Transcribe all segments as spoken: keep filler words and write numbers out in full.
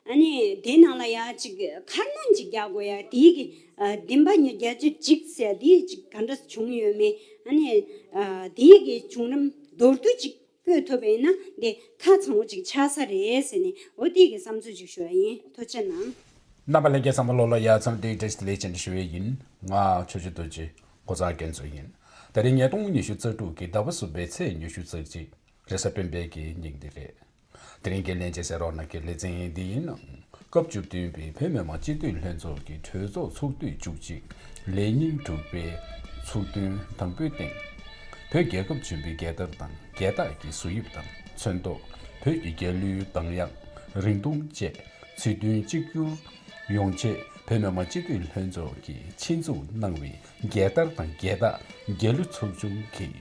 ཨ་ནི་དེ་ནང་ལ་ཡ་ཅིག་ཁ་སྣོན་ཅིག་རྒྱག་དགོས་ཡ། དེའི་གི་ཨ་བདུན་པ་ཉིས་བརྒྱད་ཅུ་གཅིག་ཟེར་དེ་ཅིག་ག་འདྲ་བྱུང་ཡོད་མེད། ཨ་ནི་ཨ་དེའི་གི་བྱུང་རིམ་མདོར་བསྡུས་ཅིག་བཀོད་ཐུབ་པ་ཡིན་ན་དེ་ཁ་ཚང་བོ་ཅིག་ཆགས་ས་རེད་ཟེར་ནས་འོ་དེའི་གི་བསམ་ཚུལ་ཅིག་ཞུ་ཡ་ཡིན། ཐུགས་རྗེ་གནང་། རྣམ་པ་ལྷན་རྒྱས་ཚང་མ་ལོ་ལ་ཡ་མཚམས་བསྡད་བཀྲ་ཤིས་བདེ་ལེགས་ཅན་ཞུ་ཡས་ཡིན། ང་ཆོས་རྗེ་རྡོ་རྗེ་ཁོ་ཚ་རྒྱ་མཚོ་ཡིན། དེ་རིང་ཉིས་སྟོང་ཉི་ཤུ་རྩ་དྲུག་གི་ཟླ་བ་གསུམ་པའི་ཚེས་ཉི་ཤུ་རྩ་གཅིག་རེས་གཟའ་སྤེན་པའི་གི་ཉིན་འདི་རེད། དེ་རིང་གི་ལན་ཆེ་ཟེར་རོགས་ན་གི་ལེ་ཚན་འདི་ཡིན། སྐབས་བཅུ་བདུན་པའི་བོད་མི་མང་སྤྱི་འཐུས་ལྷན་ཚོགས་ཀྱི་གྲོས་ཚོགས་ཚོགས་དུས་བཅུ་གཅིག་ལས་ཉིན་དྲུག་པའི་ཚོགས་ཐུན་དང་པོའི་སྟེང་། བོད་རྒྱལ་ཁབ་ཆེན་པོའི་རྒྱལ་དར་དང་རྒྱལ་རྟགས་ཀྱི་བཟོ་དབྱིབས་དང་ཚོན་མདོག་བོད་ཀྱི་རྒྱལ་གླུའི་གདངས་དབྱངས་རིང་ཐུང་བཅས་ཚིག་དོན་གཅིག་གྱུར་ཡོང་ཆེད་བོད་མི་མང་སྤྱི་འཐུས་ལྷན་ཚོགས་ཀྱིས་ཆེད་འཛུགས་གནང་བའི་རྒྱལ་དར་དང་རྒྱལ་རྟགས་རྒྱལ་གླུ་ཚོགས་ཆུང་གིས་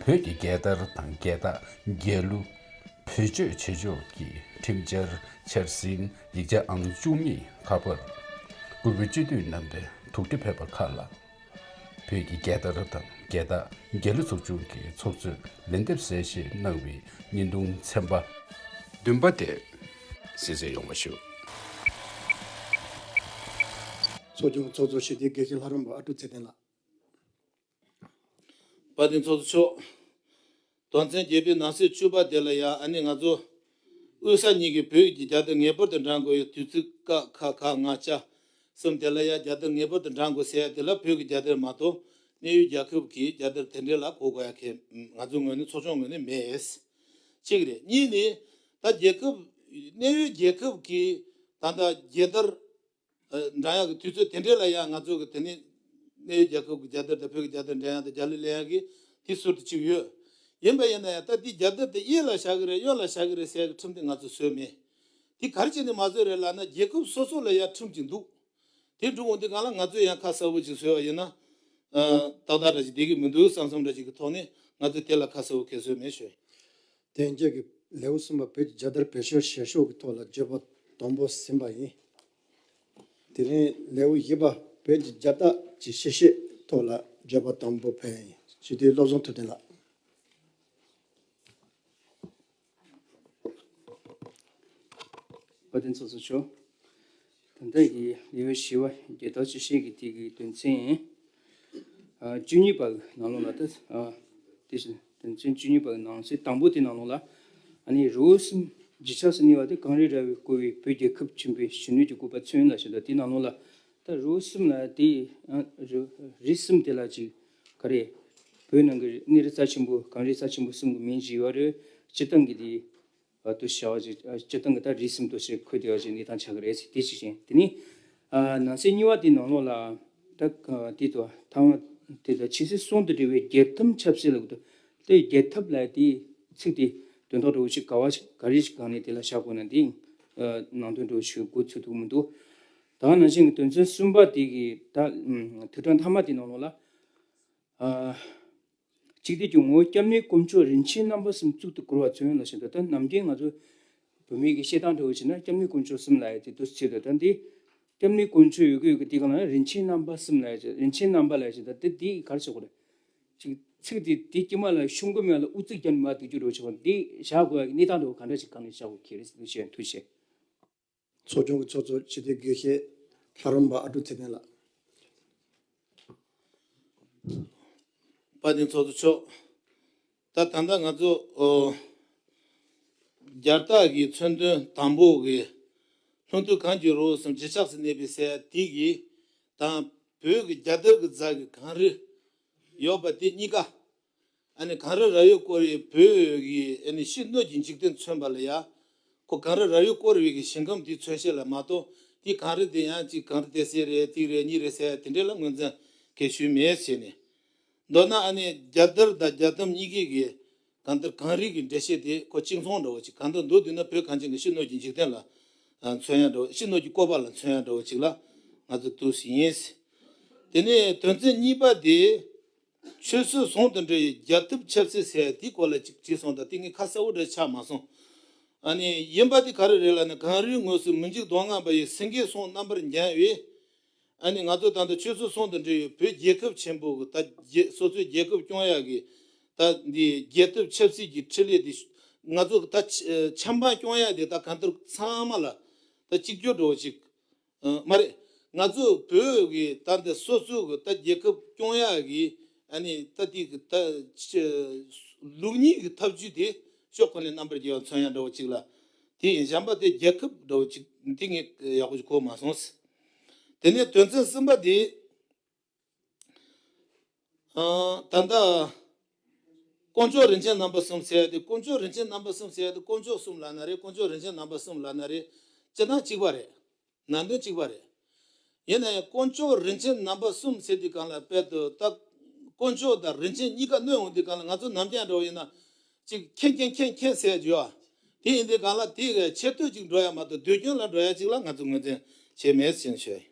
བོད་ཀྱི་རྒྱལ་དར་དང་རྒྱལ་རྟགས་རྒྱལ་གླུ་བེད་སྤྱོད་བྱེད་ཕྱོགས་ཀྱི་ཁྲིམས་འཆར་འཆར་ཟིན་ཡིག་ཆ་ཨང་བཅུ་གཉིས་ཁ་པར་སྐུ་བོད་སྤྱི་འཐུས་རྣམ་པའི་ཐུགས་ཁྲིད་ཕེབས་པ་ཁག་ལ། བོད་ཀྱི་རྒྱལ་དར་དང་རྒྱལ་རྟགས་རྒྱལ་གླུ་ཚོགས་ཆུང་གི་ཚོགས་གཙོས་ལན་འདེབས་གསལ་བཤད་གནང་བའི་བརྙན་ཐུང་ཚན་པ་བདུན་པ་དེ་གསན་གཟིགས་ཡོང་བ་ཞུ། ཚོགས་ཆུང་ཚོགས་གཙོ་ཞི་བདེའི་དགེ་བཤེས་ལྷ་རམས་པ་ཨ་ཀྲུག་ཚེ་བརྟན་ལགས། དཔལ་ལྡན་ཚོགས་གཙོ་མཆོག་དོན་ཚན་བརྒྱད་པའི་ནང་གསེས་བཅུ་པ་དེ་ལ་ཡང་ཨ་ནི་ང་ཚོ་དབུས་ས་གཉིས་ཀྱི་བོད་ཀྱི་རྒྱལ་དར་ངེས་པར་དུ་འདྲེན་དགོས་ཡོད། དུས་ཚིགས་ཀ་ཁ་ག་ང་ཅ་གསུམ་དེ་ལ་ཡང་རྒྱལ་དར་ངེས་པར་དུ་འདྲེན་དགོས་ཟེར་ཡ་དེ་ལ་བོད་ཀྱི་རྒྱལ་དར་མ་གཏོགས་གནད་ཡོད་རྒྱལ་ཁབ་ཀྱི་རྒྱལ་དར་དེ་འདྲས་ལ་གོ་དགོས་ཡ་གལ་ང་ཚོ་ངོས་ནས་ཚོགས་ཆུང་ངོས་ནས་མེད། གཅིག་རེད། གཉིས་ནི་ད་རྒྱལ་ཁབ་གནད་ཡོད་རྒྱལ་ཁབ་ཀྱི་ད་ལྟ་རྒྱལ་དར་འདྲ་ཡག་གི་དུས་ཚོད་དེ་འདྲས་ལ་ཡང་ང་ཚོ་གི་དེ་ནི་གནས་ཡུལ་རྒྱལ་ཁབ་ཀྱི་རྒྱལ་དར་དང་བོད་ཀྱི་རྒྱལ་དར་འདྲ་ཡག་དང་རྒྱལ་གླུ་ལེན་ཡག་གི་དེ་ཟུར་དུ་བཅུག་ཡོད། ཡིན་པ་ཡིན་ན་ཡང་ད་འདི་རྒྱལ་དར་དེ་གཡས་ལ་བཞག་གི་རེད་གཡོན་ལ་བཞག་གི་རེད་ཟེར་ཡག་གི་ཁྲིམས་དེ་ང་ཚོ་བཟོས་མེད། དེ་ག་རེ་བྱས་ནས་མ་བཟོས་རེད་ལབ་ན་རྒྱལ་ཁབ་སོ་སོ་ལ་ཡང་ཁྲིམས་ཅིག་འདུག་དེ་འགྲུབ་འོང་དུས་སྒང་ལ་ང་ཚོས་ཡང་ཁ་གསལ་པོ་ཅིག་བཟོས་པ་ཡིན་ན་ཏག་ཏག་འདྲ་ཅིག་བསྡད་ཀྱི་མི་འདུག་བསམ་བསམ་འདྲ་ཅིག་གི་ཐོག་ནས་ང་ཚོས་དེ་ལ་ཁ་གསལ་པོ་གང་ཡང་བཟོས་མེད་ཞུ། དེ་རྗེས་ཀྱི་ལེའུ་གསུམ་པ་བོད་ཀྱི་རྒྱལ་དར་བེད་སྤྱོད་བྱེད་ཕྱོགས་ཀྱི་ཐོག་ལ་བརྗོད་པ་དང་པོ་ཟིན་པ་ཡིན། དེ་རིང་ལེའུ་བཞི་པ་བོད་ཀྱི་རྒྱལ་རྟགས་ཀྱི་ཕྱི་བཤད་ཐོག་ལ་བརྗོད་པ་དང་པོ་ཕེབས་ཡིན། སྤྱི་འཐུས་བློ་བཟང་ཐུབ་བསྟན་ལགས། དཔལ་ལྡན་ཚོགས་གཙོ་མཆོག་ད་ལྟ་གི་ལེའུ་བཞི་པ་རྒྱལ་རྟགས་ཀྱི་ཕྱི་བཤད་ཀྱི་དེ་གི་དོན་ཚན་ཨ་བཅུ་གཉིས་པ་གི་ནང་ལོགས་ལ་ད་ཨ་དེ་བཞིན་དོན་ཚན་བཅུ་གཉིས་པ་གི་ནང་གསེས་དང་པོ་དེ་ནང་ལོགས་ལ་ཨ་ནི་རི་བོ་གསུམ་རྗེས་ཆགས་སུ་གནས་པ་དེ་གངས་རི་ར་བས་བསྐོར་བའི་བོད་རྒྱལ་ཁབ་ཆེན་པོའི་གཞོན་ནུ་གྱི་བཀོད་པ་མཚོན་ལ་ཞེས་དང་དེ་ནང་ལོགས་ལ་ད་རི་བོ་གསུམ་ལ་དེ་ཨ་རི་རི་གསུམ་དེ་ལ་ཅིག་ག་རེ་བོད་ནང་གི་གནས་རི་རྩ་ཆེན་པོ་གངས་རི་རྩ་ཆེན་པོ་གསུམ་གྱི་མིང་ཅིག་ཡོད་རེད། སྤྱིར་བཏང་གི་དེ། ཨ་དུ་བྱ་བ་ཅིག་ཨ་སྤྱིར་བཏང་གི་ད་རིས་གསུམ་དུ་ཞིག་འཁོད་བསྡད་པ་ཅིག་གནས་སྟངས་ཆགས་ཀྱི་རེད་ཟེར་དེ་ཅིག་བྱས། དེ་ནི་ཨ་ནང་གསེས་གཉིས་པ་དེའི་ནང་ལོགས་ལ་ད་ཨ་དེ་དུ་ཐ་དེ་དུ་ཆོས་སྲིད་ཟུང་དུ་འབྲེལ་བའི་རྒྱལ་ཐབས་ཆབ་སྲིད་ལ་གོ་དུ་དེ་རྒྱལ་ཐབས་ལ་དེ་ཚིག་དེ་དོན་དག་འདྲ་བོ་ཞིག་ག་བ་ཞིག་ག་རེ་ཞིག་གང་ནས་དེ་ལ་བཞག་དགོས་ན་དེ་ཨ་ནང་དོན་འདྲ་བོ་ཞིག་འགོ་ཚུགས་ཐུབ་མི་འདུག་ད་ནང་བཞིན་གྱི་དོན་ཚན་གསུམ་པ་དེ་གི་ད་ཨ་ཐུགས་དྲངས་མཐའ་མ་དེའི་ནང་ལོགས་ལ། ཨ། གཅིག་དེ་ཀྱི་ངོ་བོ་སྐྱབས་གནས་དཀོན་མཆོག་རིན་ཆེན་རྣམ་པ་གསུམ་གཙུག་ཏུ་བཀུར་བ་མཚོན་ལ་ཞེས་དང་ད་ནམ་རྒྱུན་ང་ཚོ་བོད་མི་གི་བཤད་སྟངས་འདྲ་བོ་བྱས་ན་སྐྱབས་གནས་དཀོན་མཆོག་གསུམ་ལ་ཡ་དེ་དུས་ཚོད་དུ་ད་འདི་སྐྱབས་གནས་དཀོན་མཆོག་ཡོད་གི་ཡོད་གི་དེ་ག་ལ་རིན་ཆེན་རྣམ་པ་གསུམ་ལ་ཡ་རིན་ཆེན་རྣམ་པ་ལ་ཡ་ཞེས་དང་དེ་དེ་ག་རེ་བྱེད་དགོས་རེད། ཅིག་ཚིག་དེ་དེ་དཀྱིལ་མ་ལ་ཤོང་གི་མེད་ལ་ཨུ་ཚུགས་རྒྱབ་མ་འདུག་རྒྱུ་འདྲ་བོ་བྱེད་པ་འདི་བཞག་དགོས་ཡ་གི་གནས་སྟངས་འདྲ་བོ་ག་འདྲ་ཞིག་གང་ནས་བཞག་དགོས་ཁེལ་རེད་ཟེར་དུས་བཤད་ཐུགས་རྗེ་ཆེ། ཚོགས་ཆུང་གི་ཚོགས་གཙོ་སྤྱི་འཐུས་དགེ་བཤེས་ལྷ་རམས་པ་ཨ་ཀྲུག་ཚེ་བརྟན་ལགས། དཔལ་ལྡན་ཚོགས་གཙོ་མཆོག་ད་ད་ལྟ་ང་ཚོ་ཨོ་རྒྱལ་རྟགས་ཀྱི་མཚོན་དོན་དང་པོ་གི་ལྷུན་སྟུག་གངས་ཀྱི་རི་བོ་གསུམ་རྗེས་ཆགས་སུ་གནས་པའི་ཟེར་དེ་གི་དང་བོད་ཀྱི་རྒྱལ་དར་གྱི་རྩ་གི་གངས་རི་ཡོད་པ་དེ་གཉིས་ཀ་ཨ་ནི་གངས་རི་ར་བས་བསྐོར་བའི་བོད་ཀྱི་ཨ་ནི་ཕྱི་སྣོད་ཀྱི་འཇིག་རྟེན་མཚོན་པ་ལ་ཡ། ཁོ་གངས་རི་ར་བས་བསྐོར་བའི་གི་ཞིང་ཁམས་དེ་མཚོན་བྱེད་ལ་མ་གཏོགས་དེ་གངས་རི་དེ་ཡང་གཅིག་གངས་རི་དེ་ཟེར་རེད་དེ་རེད་གཉིས་རེད་ཟེར་དེ་འདྲས་ལ་ངོས་འཛིན་གལ་ཞུས་མེད་ཟེར་ནས། མདོར་ན་ཨ་ནི་རྒྱལ་དར་དང་རྒྱལ་ཐམ་གཉིས་ཀའི་གི་གང་ལྟར་གངས་རི་གི་འགྲེལ་བཤད་དེ་ཁོ་གཅིག་མཚུངས་འདྲ་བོ་ཅིག་གང་ལྟར་མདོར་བསྡུས་ན་བོད་གངས་ཅན་གྱི་ཕྱི་སྣོད་ཀྱི་འཇིག་རྟེན་ལ་མཚོན་ཡ་འདྲ་བོ་ཕྱི་སྣོད་ཀྱི་བཀོད་པ་ལ་མཚོན་ཡ་འདྲ་བོ་ཅིག་ལ་ང་ཚོ་འདུག་སེ་ཡིན། དེ་ནས་དོན་ཚན་གཉིས་པ་དེ། ཆོས་སྲིད་ཟུང་དུ་འབྲེལ་བའི་རྒྱལ་ཐབས་ཆབ་སྲིད་ཟེར་དེའི་སྐོར་ལ་ཅིག་དྲིས་སོང་། ད་དེ་ངས་ཁ་གསལ་བོ་འདྲ་ཆགས་མ་སོང་། ཨ་ནི་ཡིན་པ་དེ་ག་རེ་རེད་ལབ་ན་གངས་རིའི་ངོས་སུ་མི་འཇིགས་གདོང་ལྔ་པ་ཡི་སེང་གེའི་གསུང་རྣམ་པར་འགྱངས་བས། ཨ་ནི་ང་ཚོ་ད་ལྟ་ཆོས་སྲིད་ཟུང་དུ་འབྲེལ་བའི་བོད་རྒྱལ་ཁབ་ཆེན་པོ་གི་ད་རྒྱལ་སོ་སོའི་རྒྱལ་ཁབ་སྐྱོང་ཡག་གི་ད་འདི་རྒྱལ་ཐབས་ཆབ་སྲིད་ཀྱི་འཕྲིན་ལས་དེ་ང་ཚོ་ད་ཆ་འཕྲིན་སྐྱོང་ཡག་དེ་ད་གང་ལྟར་ཚང་མ་ལ་ ད་གཅིག་གྱུར་འདྲ་བོ་ཅིག་ཨ། མ་རེད། ང་ཚོ་བོད་ཀྱི་ད་འདི་སོ་སོ་གི་ད་རྒྱལ་ཁབ་སྐྱོང་ཡག་གི་ཨ་ནི་ད་དེ་གི་ད་ཆ་ལུགས་གཉིས་ཀྱི་ཐབས་ཇུས་དེ་ཤོག་ཁོ་ནས་རྣམ་པར་རྒྱལ་བ་མཚོན་ཡག་འདྲ་བོ་ཅིག་ལ། དེ་ཡིན་གཞན་པ་དེ་རྒྱལ་ཁབ་འདྲ་བོ་ཅིག་དེ་ངས་ཡག་པོ་ཅིག་གོ་མ་སོང་། དེ་ནས་དོན་ཚན་གསུམ་པ་དེ། ཨ། ད་ལྟ་དཀོན་མཆོག་རིན་ཆེན་རྣམ་པ་གསུམ་ཟེར་ཡ་དེ། དཀོན་མཆོག་རིན་ཆེན་རྣམ་པ་གསུམ་ཟེར་ཡ་དེ་དཀོན་མཆོག་གསུམ་ལབ་ན་རེད། དཀོན་མཆོག་རིན་ཆེན་རྣམ་པ་གསུམ་ལབ་ན་རེད། སྤྱིར་བཏང་གཅིག་པ་རེད། ནང་དོན་གཅིག་པ་རེད། ཡིན་ན་ཡང་དཀོན་མཆོག་རིན་ཆེན་རྣམ་པ་གསུམ་ཟེར་དུས་སྒང་ལ་དཔེར་དུ་ད་དཀོན་མཆོག་དང་རིན་ཆེན་གཉིས་ཀ་སྣོན་འོང་དུས་སྒང་ལ། ང་ཚོ་ནམ་རྒྱུན་འདྲ་བོ་ཡིན་ན་ཅིག་མཁྱེན་མཁྱེན་མཁྱེན་མཁྱེན་ཟེར་རྒྱུ་ཨ། དེ་ཡིན་དུས་སྒང་ལ་དེ་གི་ཆེ་བསྟོད་ཅིག་འགྲོ་ཡ་མ་གཏོགས་དུས་རྒྱུན་ལ་འགྲོ་ཡ་ཅིག་ལ་ང་ཚོ་ངོས་འཛིན་བྱས་མེད་ཟེར་ནས་ཞུ་ཡ་ཡིན།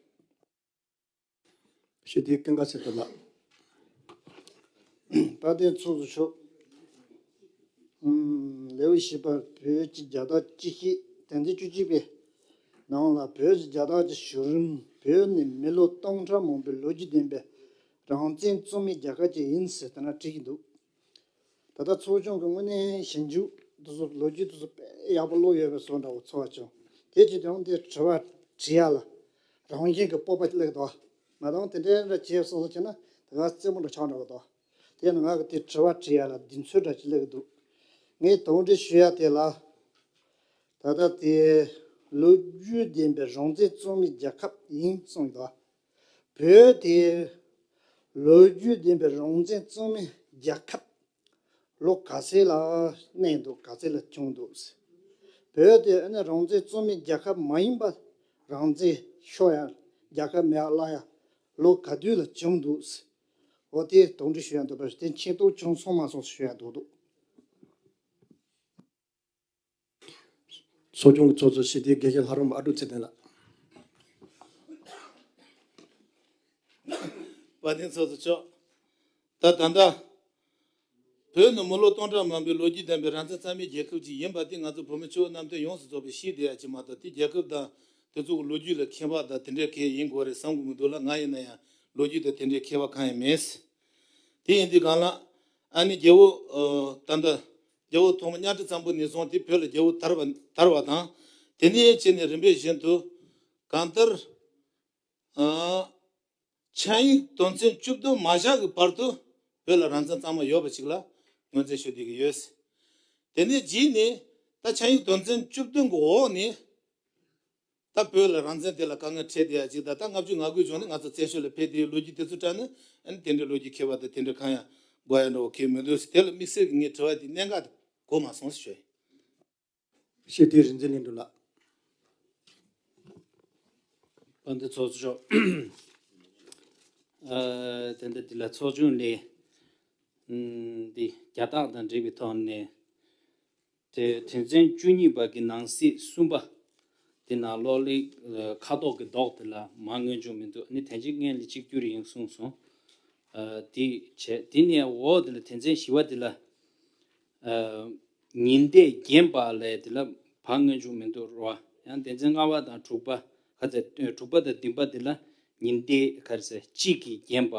ཞུ་དེ་སྐུ་ངལ་ཆེ་དུ་ལགས། དཔལ་ལྡན་ཚོགས་གཙོ་མཆོག་ཨུམ། ལེའུ་བཞི་པ་བོད་ཀྱི་རྒྱལ་དར་སྤྱི་བཤད། དོན་ཚན་བཅུ་གཅིག་པའི་ནང་ལ་བོད་ཀྱི་རྒྱལ་དར་གྱི་བྱུང་རིམ། བོད་ནི་མི་ལོ་སྟོང་ཕྲག་མང་པོའི་ལོ་རྒྱུས་ལྡན་པའི་རང་བཙན་བཙོང་མའི་རྒྱལ་ཁབ་ཅིག་ཡིན་ཟེར་དེ་ན་བྲིས་ཀྱི་འདུག་ད་ལྟ་ཚོགས་ཆུང་གི་དངོས་གནས་ཞིབ་འཇུག་དེ་ཚོ་ལོ་རྒྱུས་དེ་ཚོ་དཔེ་ཡག་པོ་ཀློག་ཡོད་པའི་བཟོ་འདྲ་བོ་ཚོར་བ་བྱུང་། དེ་བྱེད་དུས་དེ་དྲི་བ་དྲི་ཡ་ལ་རང་བཞིན་གྱི་སྤོབས་པ་སླེབས་འདུག་མ་གཏོགས་དེ་འདྲའི་འདྲ་བྱས་སོང་སོང་བྱས་ན་དེ་ག་རྩེད་མོ་འདྲ་ཆགས་འགྲོ་གི་འདུག་དེ་ནི་ང་གི་དེ་དྲི་བ་དྲི་ཡ་ལ་གདེང་ཚོད་འདྲ་ཅིག་སླེབས་ཀྱི་འདུག་ངས་དོགས་འདྲི་ཞུ་ཡ་དེ་ལ། ད་ལྟ་དེ་ལོ་རྒྱུས་ལྡན་པའི་རང་བཙན་བཙོང་མའི་རྒྱལ་ཁབ་ཡིན་གསུངས་ཡོད། བོད་དེ་ལོ་རྒྱུས་ལྡན་པའི་རང་བཙན་བཙོང་མའི་རྒྱལ་ཁབ་ལོ་ག་ཚོད་ལ་གནས་འདུག་ག་ཚོད་ལ་བྱུང་འདུག་བོད་དེ་ཨ་ནི་རང་བཙན་བཙོང་མའི་རྒྱལ་ཁབ་མ་ཡིན་པ། རང་བཙན་ཤོར་ཡ་རྒྱལ་ཁབ་མེད་པ་ལ་ཡ་ལོ་ག་དུས་ལ་བྱུང་འདུག་འོ་དེ་དོགས་འདྲི་ཞུ་ཡ་འདུག་པ། དེ་མཁྱེན་རྟོགས་བྱུང་སོང་མ་སོང་ཞུ་ཡ་འདུག་འདུག་ཚོགས་ཆུང་གི་ཚོགས་གཙོ་སྤྱི་འཐུས་དགེ་བཤེས་ལྷ་རམས་པ་ཨ་ཀྲུག་ཚེ་བརྟན་ལགས། དཔལ་ལྡན་ཚོགས་གཙོ་མཆོག་ད་ད་ལྟ་བོད་ནི་མི་ལོ་སྟོང་ཕྲག་མང་པོའི་ལོ་རྒྱུས་ལྡན་པའི་རང་བཙན་གཙང་མའི་རྒྱལ་ཁབ་ཅིག་ཡིན་པ་དེ་ང་ཚོ་བོད་མི་ཆོལ་ཁ་གནམ་བསྟན་ཡོངས་སུ་རྫོགས་པས་ཤེས་བསྡད་ཡ་ཅིག་མ་གཏོགས། དེ་རྒྱལ་ཁབ་དང་དེ་ཚོ་གི་ལོ་རྒྱུས་ལ་མཁས་པ་དང་དེ་འདྲའི་གང་ཡིན་ན་ཡང་ལོ་རྒྱུས་དང་དེ་འདྲའི་མཁས་པ་གང་ཡང་མེད། དེ་ཡིན་དུས་སྒང་ལ་ཨ་ནི་རྒྱལ་བོ་ཨ་ད་ལྟ་རྒྱལ་བོ་ཐོག་མ་གཉའ་ཁྲི་བཙན་པོ་ནས་བཟུང་སྟེ་བོད་ལ་རྒྱལ་བོ་དར་བ་དར་བ་དང་། དེ་ནས་བྱས་ནས་རིམ་པས་བཞིན་དུ་གང་ལྟར་ཨ་ཆིངས་ཡིག་དོན་ཚན་བཅུ་བདུན་མ་བཞག་གི་བར་དུ་བོད་ལ་རང་བཙན་གཙང་མ་ཡོད་པ་ཅིག་ལ་ངོས་འཛིན་ཞུ་བསྡད་ཀྱི་ཡོད། དེ་ནས་རྗེས་ནས་ད་ཆིངས་ཡིག་དོན་ཚན་བཅུ་བདུན་གྱི་འོག་ནས། ད་བོད་ལ་རང་བཙན་དེ་ལ་དཀའ་ངལ་འཕྲད་བསྡད་ཡ་ཅིག་དང་། ད་ལྔ་བཅུ་ང་དགུའི་གཞུག་ནས་ང་ཚོ་བཙན་བྱོལ་ལ་ཕེབས་དེའི་ལོ་རྒྱུས་དེ་ཚོ་དྲངས་ན་ཨ་ནི་དེ་འདྲའི་ལོ་རྒྱུས་མཁས་པ་དང་དེ་འདྲ་གང་ཡང་དགོས་ཡ་འདྲ་བོ་གང་ཡང་མི་འདུག་ཟེར། དེ་ལ་དམིགས་བསལ་གྱི་ངས་དྲི་བ་དེ་གནད་འགག་དེ་གོ་མ་སོང་ཟེར་ཞུ་ཡ་ཡིན། ཞེས་དེ་རིག་འཛིན་ལྷུན་གྲུབ་ལགས། དཔལ་ལྡན་ཚོགས་གཙོ་མཆོག་ཨ་དེ་འདྲ་དེ་ལ་ཚོགས་ཆུང་ནས་ཨམ་འདི་རྒྱལ་རྟགས་དང་འབྲེལ་བའི་ཐོག་ནས། དེ་དོན་ཚན་བཅུ་གཉིས་པ་གི་ནང་གསེས་གསུམ་པ་དེ་ནང་གློག་ཀླད་ཁ་དོག་གི་མདོག་དེ་ལ་མར་མངོན་ཆུང་མི་འདུག་ཨ་ནི་དོན་ཚན་སྔོན་ལ་གཅིག་གྱུར་ཡིན་གསུངས་སོང་། ཨ་དེ་བྱས། དེ་ནས་འོག་དེ་ལ་དོན་ཚན་བཞི་པ་དེ་ལ་ཨ་ཉི་ཟླས་བརྒྱན་པ་ལས་དེ་ལ་བར་མངོན་ཆུང་མི་འདུག་རོ། ཡང་དོན་ཚན་ལྔ་པ་དང་དྲུག་པ། ཁ་ཚ་དྲུག་པ་དང་བདུན་པ་དེ་ལ་ཉི་ཟླའི་ཁར་ཚེ་གཅིག་གིས་བརྒྱན་པ།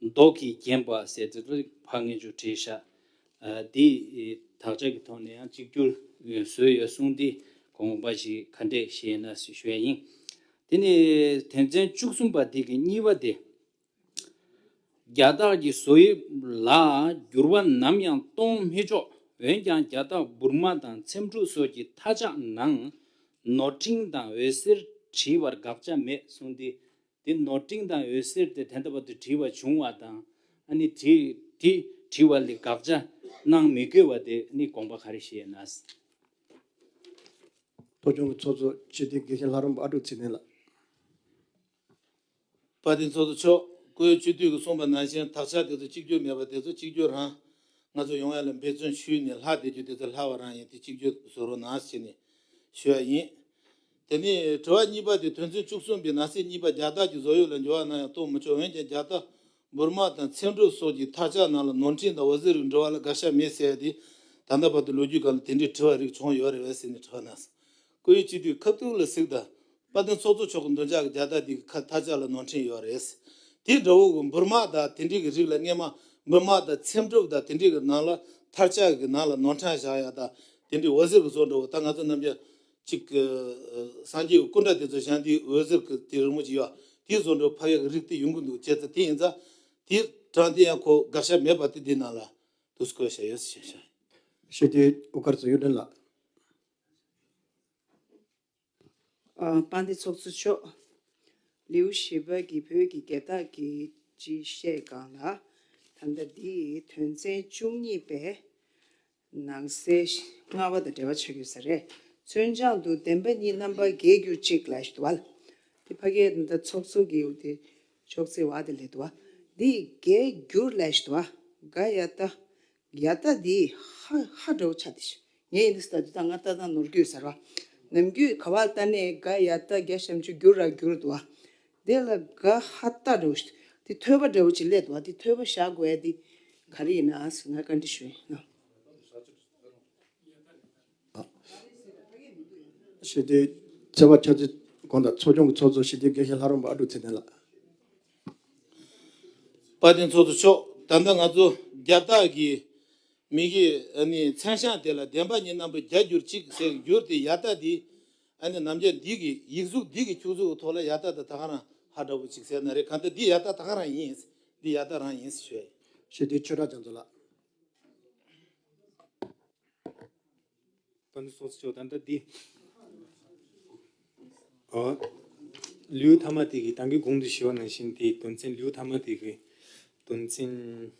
མདོག་གིས་བརྒྱན་པ་ཟེར་དེ་ཚོ་ཕར་ངན་ཅུང་བྲིས་ཤག་ཨ་དེ་དག་ཆ་གི་ཐོག་ནས་ཡང་གཅིག་གྱུར་བཟོས་ཡོད་གསུངས་ཏེ་དགོངས་པ་ཞིག་ག་འདྲས་བཞེས་ན་ཞུ་ཡ་ཡིན། དེ་ནས་དོན་ཚན་བཅུ་གསུམ་པ་དེ་གི་གཉིས་པ་དེ། རྒྱ་སྟག་གི་བཟོ་དབྱིབས་ལ་འགྱུར་བ་ནམ་ཡང་གཏོང་མི་ཆོག་འོན་ཀྱང་རྒྱ་སྟག་འབུར་མ་དང་ཚེམ་དྲུབ་སོགས་ཀྱི་མཐའ་ལྕགས་ནང་ནོར་འཁྲུལ་དང་འོད་ཟེར་བྲིས་པར་དགག་བྱ་མེད་གསུངས་ཏེ། དེ་ནོར་འཁྲུལ་དང་འོད་ཟེར་དེ་ད་ལྟ་བར་དུ་བྲིས་པ་བྱུང་བ་དང་། ཨ་ནི་དེ་དེ་བྲིས་པ་ལ་དགག་བྱ་གནང་མི་དགོས་པ་དེ་ནི་དགོངས་པ་ག་རེ་བཞེས་ན། ཚོགས་ཆུང་གི་ཚོགས་གཙོ་སྤྱི་འཐུས་དགེ་བཤེས་ལྷ་རམས་པ་ཨ་ཀྲུག་ཚེ་བརྟན་ལགས། དཔལ་ལྡན་ཚོགས་གཙོ་མཆོག་སྐུའི་སྤྱི་འཐུས་ཀྱིས་གསུངས་པ་ནང་བཞིན་དག་ཆ་དེ་ཚོ་གཅིག་གྱུར་མེད་པ་དེ་ཚོ་གཅིག་གྱུར་རང་ང་ཚོ་ཡོང་ཡ་ལ་འབད་བརྩོན་ཞུས་ནས་ལྷག་བསྡད་རྒྱུ་དེ་ཚོ་ལྷག་པ་རང་ཡིན། དེ་གཅིག་གྱུར་བཟོ་རོགས་གནང་ཟེར་ནས་ཞུ་ཡ་ཡིན། དེ་ནས་དྲི་བ་གཉིས་པ་དེ་དོན་ཚན་བཅུ་གསུམ་པའི་ནང་གསེས་གཉིས་པ་རྒྱ་སྟག་གི་བཟོ་དབྱིབས་ལ་འགྱུར་བ་གནང་ཡང་གཏོང་མི་ཆོག་འོན་ཀྱང་རྒྱ་སྟག་འབུར་མ་དང་ཚེམ་དྲུབ་སོགས་ཀྱི་མཐའ་ལྕགས་ནང་ལ་ནོར་འཁྲུལ་དང་འོད་ཟེར་གྱི་འགྲོ་བ་ལ་དགག་བྱ་མེད་ཟེར་ཡ་དེ་ད་ལྟ་བར་དུ་ལོ་རྒྱུས་སྒང་ལ་དེ་འདྲའི་དྲི་བ་རིགས་བྱུང་ཡོད་རེད་བས་ཟེར་ནས་དྲི་བ་གནང་སོང་། སྐུ་ཡི་སྤྱི་འཐུས་ཁ་ཐུག་ལ་གཟིགས་དང་། དཔལ་ལྡན་ཚོགས་གཙོ་མཆོག་གི་མདུན་ཅག་གི་རྒྱ་སྟག་འདི་གི་ཁ་མཐའ་ལྕགས་ལ་ནོར་འཁྲུལ་ཡོད་རེད། དེ་འདྲ་བོ་གི་འབུར་མ་དང་དེ་འདྲའི་གི་རིགས་ལ་སྔས་མ་འབུར་མ་དང་ཚེམ་དྲུབ་དང་དེ་འདྲའི་གི་ནང་ལ་མཐའ་ལྕགས་གི་ནང་ལ་ནོར་འཁྲུལ་བཞག་ཡ་དང་དེ་འདྲའི་འོད་ཟེར་གི་བཟོ་འདྲ་བོ་ད་ང་ཚོ་རྣམས་ཀྱི་ གཅིག་གི་སངས་རྒྱས་ཀྱི་སྐུ་འདྲ་དེ་ཚོ་བཞེངས་དུས་འོད་ཟེར་གྱི་དེ་རི་མོ་ཅིག་ཡོད། དེ་བཟོ་འདྲ་ཕབ་ཡག་གི་རིགས་དེ་ཡོང་གི་འདུག་བྱས་ཙང་དེ་ཡིན་ཙང་དེ་དྲངས་དེ་ཡང་ཁོ་དགག་བྱ་མེད་པ་དེ་འདི་ནང་ལ་འདུག་སེ་བཀོད་བཞག་ཡོད་ཟེར་བཤད་བཞག་ཞུ་དེ་ཨུ་དཀར་ཚོ་གཡུ་སྒྲོན་ལགས། ཨ། དཔལ་ལྡན་ཚོགས་གཙོ་མཆོག་ལེའུ་བཞི་པ་གི་བོད་ཀྱི་རྒྱལ་རྟགས་ཀྱི་སྤྱི་བཤད་སྒང་ལ། ད་ལྟ་འདི་དོན་ཚན་བཅུ་གཉིས་པའི་ནང་གསེས་ལྔ་པ་དང་འབྲེལ་བ་ཆགས་ཡོད་ས་རེད། མཚོན་བྱང་དུ་བདེན་པ་གཉིས་རྣམ་པར་རྒྱལ་གྱུར་ཅིག་ལབ་ཞིག་འདུག་བ། དེ་ཕ་གིའི་ད་ཚོགས་གཙོ་གི་འོ་དེ་ཅོག་ཙེ་བ་དེ་ལས་འདུག་བ། འདི་རྒྱལ་གྱུར་ལབ་ཞིག་འདུག་བ། ག་ཡ་བཏགས། ཡ་བཏགས་འདི་ཧ་ཧ་འདྲ་བོ་ཆགས་དེ་ཤི། ངས་ཡིན་དུས་ད་དུས་ད་ང་ལྟ་སྟངས་ནོར་རྒྱུས་ཟེར་བ། ནམ་རྒྱུན་ག་བ་ལྟ་ནས་ག་ཡ་བཏགས་རྒྱ་ཞབས་ཀྱུ་གྱུ་ར་གྱུར་འདུག་བ། དེ་ལ་ག་ཧ་བཏགས་འདྲ་བོ་ཞིག་དེ་ཐོས་པ་འདྲ་བོ་ཅིག་སླེབས་འདུག་བ། དེ་ཐོས་པ་བཞག་དགོས་ཡ་དེ་ག་རེ་ཡིན་ན་ཟེར་ན་བཀའ་འདྲི་ཞུ་ཡིན་ན། ཞི་བདེ་ཚེ་བ་ཆབ་སྲིད་གོང་དང་ཚོགས་ཆུང་གི་ཚོགས་གཙོ་ཞི་བདེ་དགེ་བཤེས་ལྷ་རམས་པ་ཨ་ཀྲུག་ཚེ་བརྟན་ལགས། དཔལ་ལྡན་ཚོགས་གཙོ་མཆོག་ད་ལྟ་ང་ཚོ་རྒྱལ་རྟགས་ཀྱི་མི་གི་ཨ་ནི་མཚན་བྱང་དེ་ལ་བདེན་པ་གཉིས་རྣམ་པར་རྒྱལ་གྱུར་ཅིག་ཟེར་གྱུར་ཏེ་ཡ་བཏགས་འདི་ཨ་ནི་ནམ་རྒྱུན་འདི་གི་ཡིག་གཟུགས་འདི་གི་ཁྱུག་གཟུགས་ཐོག་ལ་ཡ་བཏགས་དང་ད་ག་རང་ཧ་འདྲ་བོ་ཅིག་ཟེར་ན་རེད། གང་ལྟར་འདི་ཡ་བཏགས་ད་ག་རང་ཡིན། འདི་ཡ་བཏགས་རང་ཡིན་ཞུ་ཡ་ཡིན། ཞི་བདེ་ཆོས་གྲགས་རྒྱ་མཚོ་ལགས། དཔལ་ལྡན་ཚོགས་གཙོ་མཆོག་ད་ལྟ་འདི། ཨ། ལེའུ་ཐ་མ་དེ་གི་ད་གིན་གོང་དུ་ཞུས་པ་ནང་བཞིན་དེ་དོན་ཚན་ལེའུ་ཐ་མ་དེ་གི་དོན་ཚན།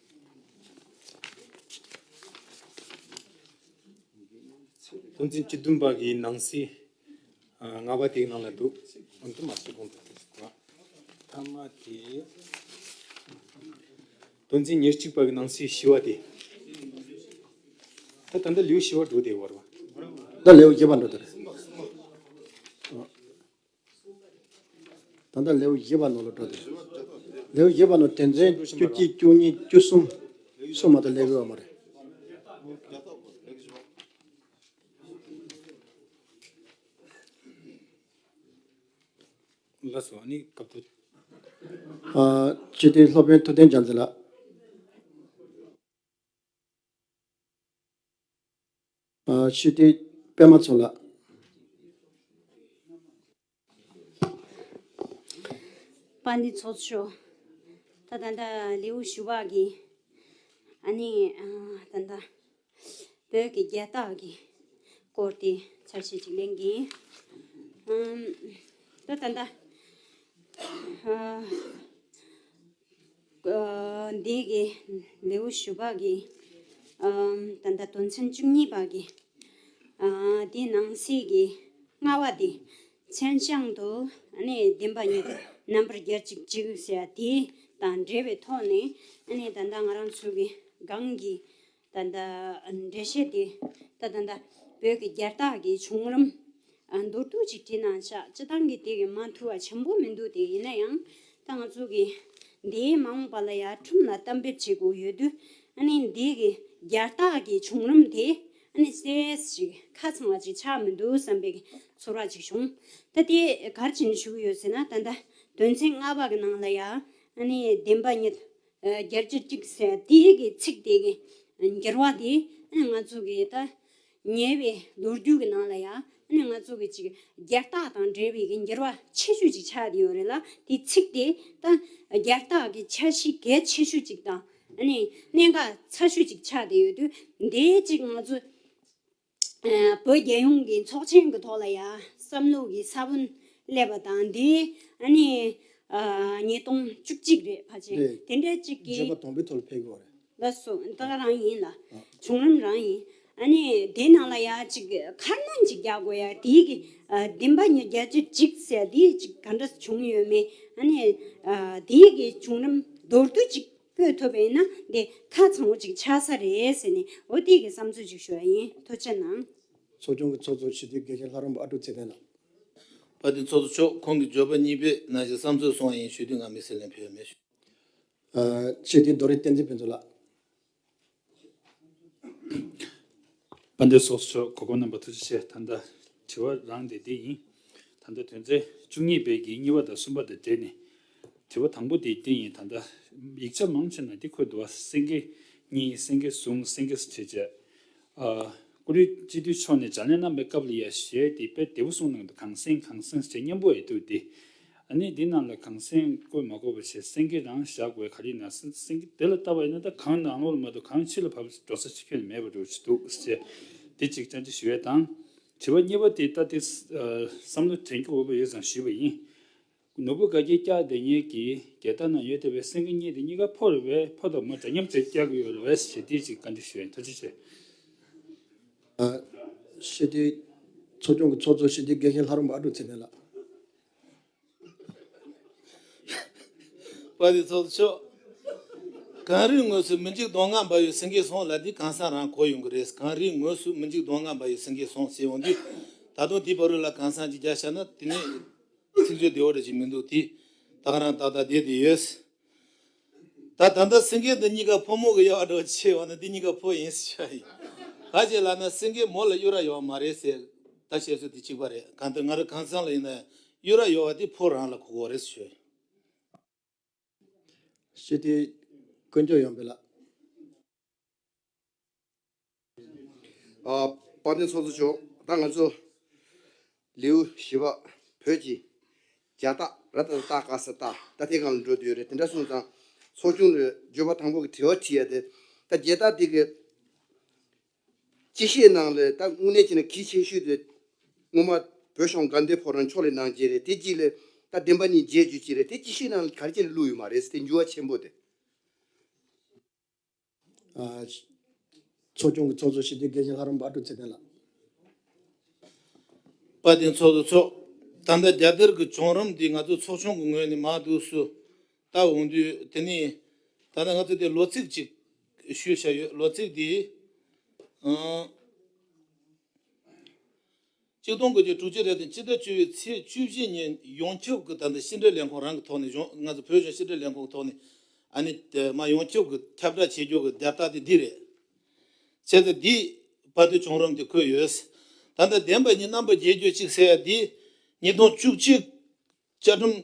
དོན་ཚན་བཅུ་བདུན་པ་གི་ནང་གསེས། ཨ། ལྔ་པ་དེའི་ནང་ལ་འདུག་འོན་ཏེ་མ་གཏོགས་གོང་དུ་དེ་ཟེར་བ། ཐ་མ་དེ། དོན་ཚན་ཉེར་གཅིག་པ་གི་ནང་གསེས་བཞི་བ་དེ། ད་ད་ལྟ་ལེའུ་བཞི་བར་འགྲོ་བསྡད་ཡོད་རེད་བ། ད་ལེའུ་བརྒྱད་པ་འགྲོ་བསྡད་རེད། ད་ལྟ་ལེའུ་བཞི་པ་ནང་ལ་འགྲོ་བསྡད་རེད། ལེའུ་བཞི་པ་ནང་དོན་ཚན་བཅུ་གཅིག་བཅུ་གཉིས་བཅུ་གསུམ། གསུམ་མ་གཏོགས་སླེབས་ཡོད་མ་རེད། ལགས་སོ། ཨ་ནི་སྐབས་དུ། ཨ། སྤྱི་འཐུས་སློབ་དཔོན་ཐུབ་བསྟན་རྒྱ་མཚོ་ལགས། ཨ། སྤྱི་འཐུས་པད་མ་མཚོ་ལགས། དཔལ་ལྡན་ཚོགས་གཙོ། ད་ད་ལྟ་ལེའུ་བཞི་པ་གི་ཨ་ནི། ཨ། ད་ལྟ། བོད་ཀྱི་རྒྱལ་རྟགས་ཀྱི་སྐོར་དེ་འཆར་གཞི་ཅིག་ལེན་གྱི་ཡིན། ཨམ། ད་ད་ལྟ། ཨ། ཨ། འདི་གི་ལེའུ་བཞི་པ་གི། ཨམ། ད་ལྟ་དོན་ཚན་བཅུ་གཉིས་པ་གི། ཨ། དེ་ནང་གསེས་ཀྱི་ལྔ་པ་དེ། མཚན་བྱང་དུ་ཨ་ནི་བདེན་པ་གཉིས་རྣམ་པར་རྒྱལ་གྱུར་ཅིག་ཟེར་ཡ་དེ་དང་འབྲེལ་བའི་ཐོག་ནས་ཨ་ནི་ད་ལྟ་ང་རང་ཚོ་གི་སྒང་གི་ད་ལྟ་འགྲེལ་བཤད་དེ། ད་ད་ལྟ་བོད་ཀྱི་རྒྱལ་རྟགས་ཀྱི་བྱུང་རིམ། ཨ། མདོར་བསྡུས་ཅིག་བྲིས་ན་ཆ་སྤྱི་བཏང་གི་དེ་གི་མ་ཐུ་བ་ཆེན་པོ་མི་འདུག་དེ་ཡིན་ན་ཡང་ད་ང་ཚོ་གི་འདིའི་མ་འོངས་པ་ལ་ཡར་ཁྲིམས་ལ་གཏན་འབེབས་བྱེད་དགོས་ཡོད་དུས། ཨ་ནི་འདི་གི་རྒྱལ་རྟགས་ཀྱི་བྱུང་རིམ་དེ་ཨ་ནི་གསལ་ཞིག་ཁ་ཚང་བ་ཅིག་ཆགས་མི་འདུག་བསམ་པའི་ཚོར་བ་ཅིག་བྱུང་། ད་དེ་ག་རེ་བྱས་ནས་ཞུ་གི་ཡོད་ཟེར་ན། ད་ལྟ་དོན་ཚན་ལྔ་པ་གི་ནང་ལ་ཡ་ཨ་ནི་བདེན་པ་གཉིས། ཨ། རྒྱལ་གྱུར་ཅིག་ཟེར་དེའི་གི་ཚིག་དེ་གི་འགྱུར་བ་དེ་ཨ་ནི་ང་ཚོ་གི་ད་ཉེ་བའི་ལོ་རྒྱུས་ཀྱི་ནང་ལ་ཡ་ཨ་ནི་ང་ཚོ་གི་ཅིག་རྒྱལ་རྟགས་དང་འབྲེལ་བའི་གི་འགྱུར་བ་ཆེ་ཤོས་ཅིག་ཆགས་བསྡད་ཡོད་རེད་ལ། དེ་ཚིག་དེ་ད་རྒྱལ་རྟགས་ཀྱི་འཆར་གཞི་གལ་ཆེ་ཤོས་ཅིག་དང་ཨ་ནི་གནད་འགག་ཚ་ཤོས་ཅིག་ཆགས་བསྡད་ཡོད་དུས། འདི་ཅིག་ང་ཚོ་ཨ། བོད་རྒྱལ་ཡོངས་ཀྱི་ཚོགས་ཆེན་གྱི་ཐོག་ལ་ཡ་བསམ་བློ་གི་ས་བོན་སླེབས་པ་དང་། འདི་ཨ་ནི། ཨ། ཉིས་སྟོང་བཅུ་གཅིག་རེད་ཕལ་ཆེར། རེད། དེ་འདྲ་ཅིག་གི། བརྗོད་པ་དང་པོའི་ཐོག་ལ་ཕེབས་དགོས་རེད། ལགས་སོ། ད་ག་རང་ཡིན་ལ། ཨ། བྱུང་རིམ་རང་ཡིན། ཨ་ནི་དེ་ནང་ལ་ཡ་ཅིག་ཁ་སྣོན་ཅིག་རྒྱག་དགོས་ཡ། དེའི་གི། ཨ། བདེན་པ་གཉིས་རྒྱལ་གྱུར་ཅིག་ཟེར་དེ་ཅིག་ག་འདྲ་བྱུང་ཡོད་མེད། ཨ་ནི། ཨ། དེའི་གི་བྱུང་རིམ་མདོར་བསྡུས་ཅིག་བཀོད་ཐུབ་པ་ཡིན་ན་དེ་ཁ་ཚང་བོ་ཅིག་ཆགས་ས་རེད་ཟེར་ནས་འོ་དེ་གི་བསམ་ཚུལ་ཅིག་ཞུ་ཡ་ཡིན། ཐུགས་རྗེ་གནང་། ཚོགས་ཆུང་གི་ཚོགས་གཙོ་སྤྱི་འཐུས་དགེ་བཤེས་ལྷ་རམས་པ་ཨ་ཀྲུག་ཚེ་བརྟན་ལགས། དཔལ་ལྡན་ཚོགས་གཙོ་མཆོག་ཁོང་གིས་བརྗོད་པ་གཉིས་པའི་ནང་བཞིན་བསམ་ཚུལ་གསུང་བ་ཡིན། ཞུ་དུས་ང་དམིགས་བསལ་ལན་ཕུལ་ཡ་མེད་ཞུ། ཨ། སྤྱི་འཐུས་རྡོ་རིང་བསྟན་འཛིན་ཕུན་ཚོགས་ལགས། དཔལ་ལྡན་ཚོགས་གཙོ་མཆོག་གོ་སྐབས་གནང་བར་ཐུགས་རྗེ་ཆེ། ད་ལྟ་དྲི་བ་རང་དེ་འདི་ཡིན། ད་ལྟ་དོན་ཚན་བཅུ་གཉིས་པའི་གི་གཉིས་པ་དང་གསུམ་པ་དང་འབྲེལ་ནས་དྲི་བ་དང་པོ་དེ་འདི་ཡིན། ད་ལྟ་ཡིག་ཆ་མང་ཆེ་ན་འདི་འཁོད་འདུག་བ། སེང་གེ་གཉིས། སེང་གེ་ཟུང་། སེང་གེ་ཟེར་བྱས། ཨ། བཀུར་འོས་སྤྱི་འཐུས་མཆོག་ནས་ལྗགས་ལན་གནང་པའི་སྐབས་ལ་ཡ་གཞས་དེ་དཔེ་བདེ་པོ་གསུངས་གནང་འདུག་གངས་སེང་གངས་སེང་ཟེར་སྙན་པོ་ཡོད་འདུག་དེ། ཨ་ནི་འདི་ནང་ལ་གངས་སེང་བཀོད་མ་དགོས་པ་བྱས་སེང་གེ་རང་བཞག་དགོས། ག་རེ་ན་སེང་གེ་དེ་ལ་ལྟ་བ་ཡིན་ན་ད་གངས་ནང་ལོགས་ལ་མ་གཏོགས་གངས་ཕྱི་ལ་བབས་འགྲོ་ས་ཅིག་ཁྱོན་ནས་མེད་པ་འདྲ་ཅིག་འདུག་ཟེར། དེ་གཅིག་བཅར་འདྲི་ཞུ་ཡས་དང་། དྲི་བ་གཉིས་པ་དེ་ད་དེ་བསམ་བློ་དྲན་རྒྱུ་འོས་པ་ཡོད་ཙང་ཞུས་པ་ཡིན། ནོར་བུ་དགའ་རྒྱལ་བཀྱག་བསྡད་མཁན་གྱི་རྒྱལ་དར་ནང་ཡོད་བསྡད་པའི་སེང་གེ་གཉིས་དེ་གཉིས་ཀ་ཕོ་རེད་པས། ཕོ་དང་མོ་འདྲ་མཉམ་བྱས་བཀྱག་གི་ཡོད་རེད་པས་ཞེས་དེའི་ཅིག་བཀའ་འདྲི་ཞུ་ཡིན། ཐུགས་རྗེ་ཆེ། ཨ། སྤྱི་འཐུས་ཚོགས་ཆུང་གི་ཚོགས་གཙོ་སྤྱི་འཐུས་དགེ་བཤེས་ལྷ་རམས་པ་ཨ་ཀྲུག་ཚེ་བརྟན་ལགས། དཔལ་ལྡན་ཚོགས་གཙོ་མཆོག་གངས་རིའི་ངོས་སུ་མི་འཇིགས་གདོང་ལྔ་འབར་བའི་སེང་གེ་སོང་ལབ་དུས་གངས་སེང་རང་གོ་ཡོང་གི་རེད། གངས་རིའི་ངོས་སུ་མི་འཇིགས་གདོང་ལྔ་འབར་བའི་སེང་གེ་སོང་ཟེར་ཡོང་དུས། ད་དུང་དེའི་བར་རུ་ལ་གངས་སེང་ཅིག་རྒྱག་བཞག་ན་དེ་ནས། ཚིག་བརྗོད་བདེ་བོ་འདྲ་ཅིག་མི་འདུག་དེ་ད་ག་རང་ཏག་ཏག་བསྡད་དེ་ཡོད། ད་ད་ལྟ་སེང་གེ་འདི་གཉིས་ཀ་ཕོ་མོ་གི་དབྱེ་བ་འདྲ་བོ་ཕྱེ་བ་ན་འདི་གཉིས་ཀ་ཕོ་ཡིན་ཟེར་བྱ་ཡིན། ག་ཅེ་ལབ་ན་སེང་གེ་མོ་ལ་གཡུ་ར་ཡོད་པ་མ་རེད་ཟེར། ད་བཤད་སྲོལ་དེ་གཅིག་པ་རེད། གང་ལྟར་ང་རང་གངས་སེང་ལ་ཡིན་ན་ཡང་གཡུ་ར་ཡོད་པ་དེ་ཕོ་རང་ལ་གོ་གོ་རེད་ཟེར་ཞུ་ཡིན། སྤྱི་འཐུས་དཀོན་མཆོག་ཡོང་འཕེལ་ལགས། ཨ། དཔལ་ལྡན་ཚོགས་གཙོ་མཆོག་ད་ང་ཚོ་ལེའུ་བཞི་པ་བོད་ཀྱི་རྒྱལ་རྟགས་ར་ཏ་ཏ་ག་ས་ཏ་ད་དེ་སྒང་ལ་འགྲོ་བསྡད་ཡོད་རེད། དེ་འདྲ་སོང་ཙང་ཚོགས་ཆུང་ལ་འགྱུར་བ་དང་པོ་གི་དྲི་བ་དྲི་ཡ་དེ། ད་རྒྱལ་རྟགས་འདི་གི་སྤྱི་བཤད་ནང་ལ་ད་དངོས་གནས་བྱས་ན་གལ་ཆེ་ཤོས་དེ་སྔོན་མ་བོད་གཞུང་དགའ་ལྡན་ཕོ་བྲང་ཕྱོགས་ལས་གནང་བྱས་རེད། དེ་གཅིག་ལ་ད་བདེན་པ་གཉིས་རྒྱལ་རྒྱུ་གཅིག་རེད། དེ་སྤྱི་བཤད་ནང་ལ་ག་རེ་བྱས་ནས་བླུགས་ཡོད་མ་རེད། དེ་འགྱུར་བ་ཆེན་པོ་དེ། ཨ། ཚོགས་ཆུང་གི་ཚོགས་གཙོ་སྤྱི་འཐུས་དགེ་བཤེས་ལྷ་རམས་པ་ཨ་ཀྲུག་ཚེ་བརྟན་ལགས། དཔལ་ལྡན་ཚོགས་གཙོ་མཆོག་ད་ལྟ་རྒྱལ་དར་གྱི་བྱུང་རིམ་འདི་ང་ཚོ་ཚོགས་ཆུང་གི་ངོས་ནས་མར་འདུག་སེ་ལྟ་འོང་དུས། དེ་ནས་ད་ལྟ་ང་ཚོ་དེ་ལོ་ཚིགས་ཅིག་ཞུས་བཞག་ཡོད། ལོ་ཚིགས་འདི། ཨང་། གཅིག་སྟོང་དགུ་བརྒྱ་དྲུག་ཅུ་རེ་བདུན་སྤྱི་ཟླ་བཅུ་པའི་ཚེས་བཅུ་བཞི་ཉིན་ཡོངས་ཁྱབ་ཀྱི་ད་ལྟ་ཕྱི་འབྲེལ་ལས་ཁུངས་རང་གི་ཐོག་ནས། གཞུང་། ང་ཚོ་བོད་གཞུང་ཕྱི་འབྲེལ་ལས་ཁུངས་ཀྱི་ཐོག་ནས། ཨ་ནི་དེ་མར་ཡོངས་ཁྱབ་ཀྱི་ཁྱབ་བསྒྲགས་བྱེད་རྒྱུ་གི་རྒྱལ་རྟགས་དེ་འདི་རེད། བྱས་ཙང་འདི་བར་དུ་བྱུང་རིམ་དེ་འཁོད་ཡོད། ད་ལྟ་བདེན་པ་གཉིས་རྣམ་པར་རྒྱལ་རྒྱུ་གཅིག་ཟེར་ཡ་འདི་ཉིས་སྟོང་བཅུ་གཅིག་བཅའ་ཁྲིམས་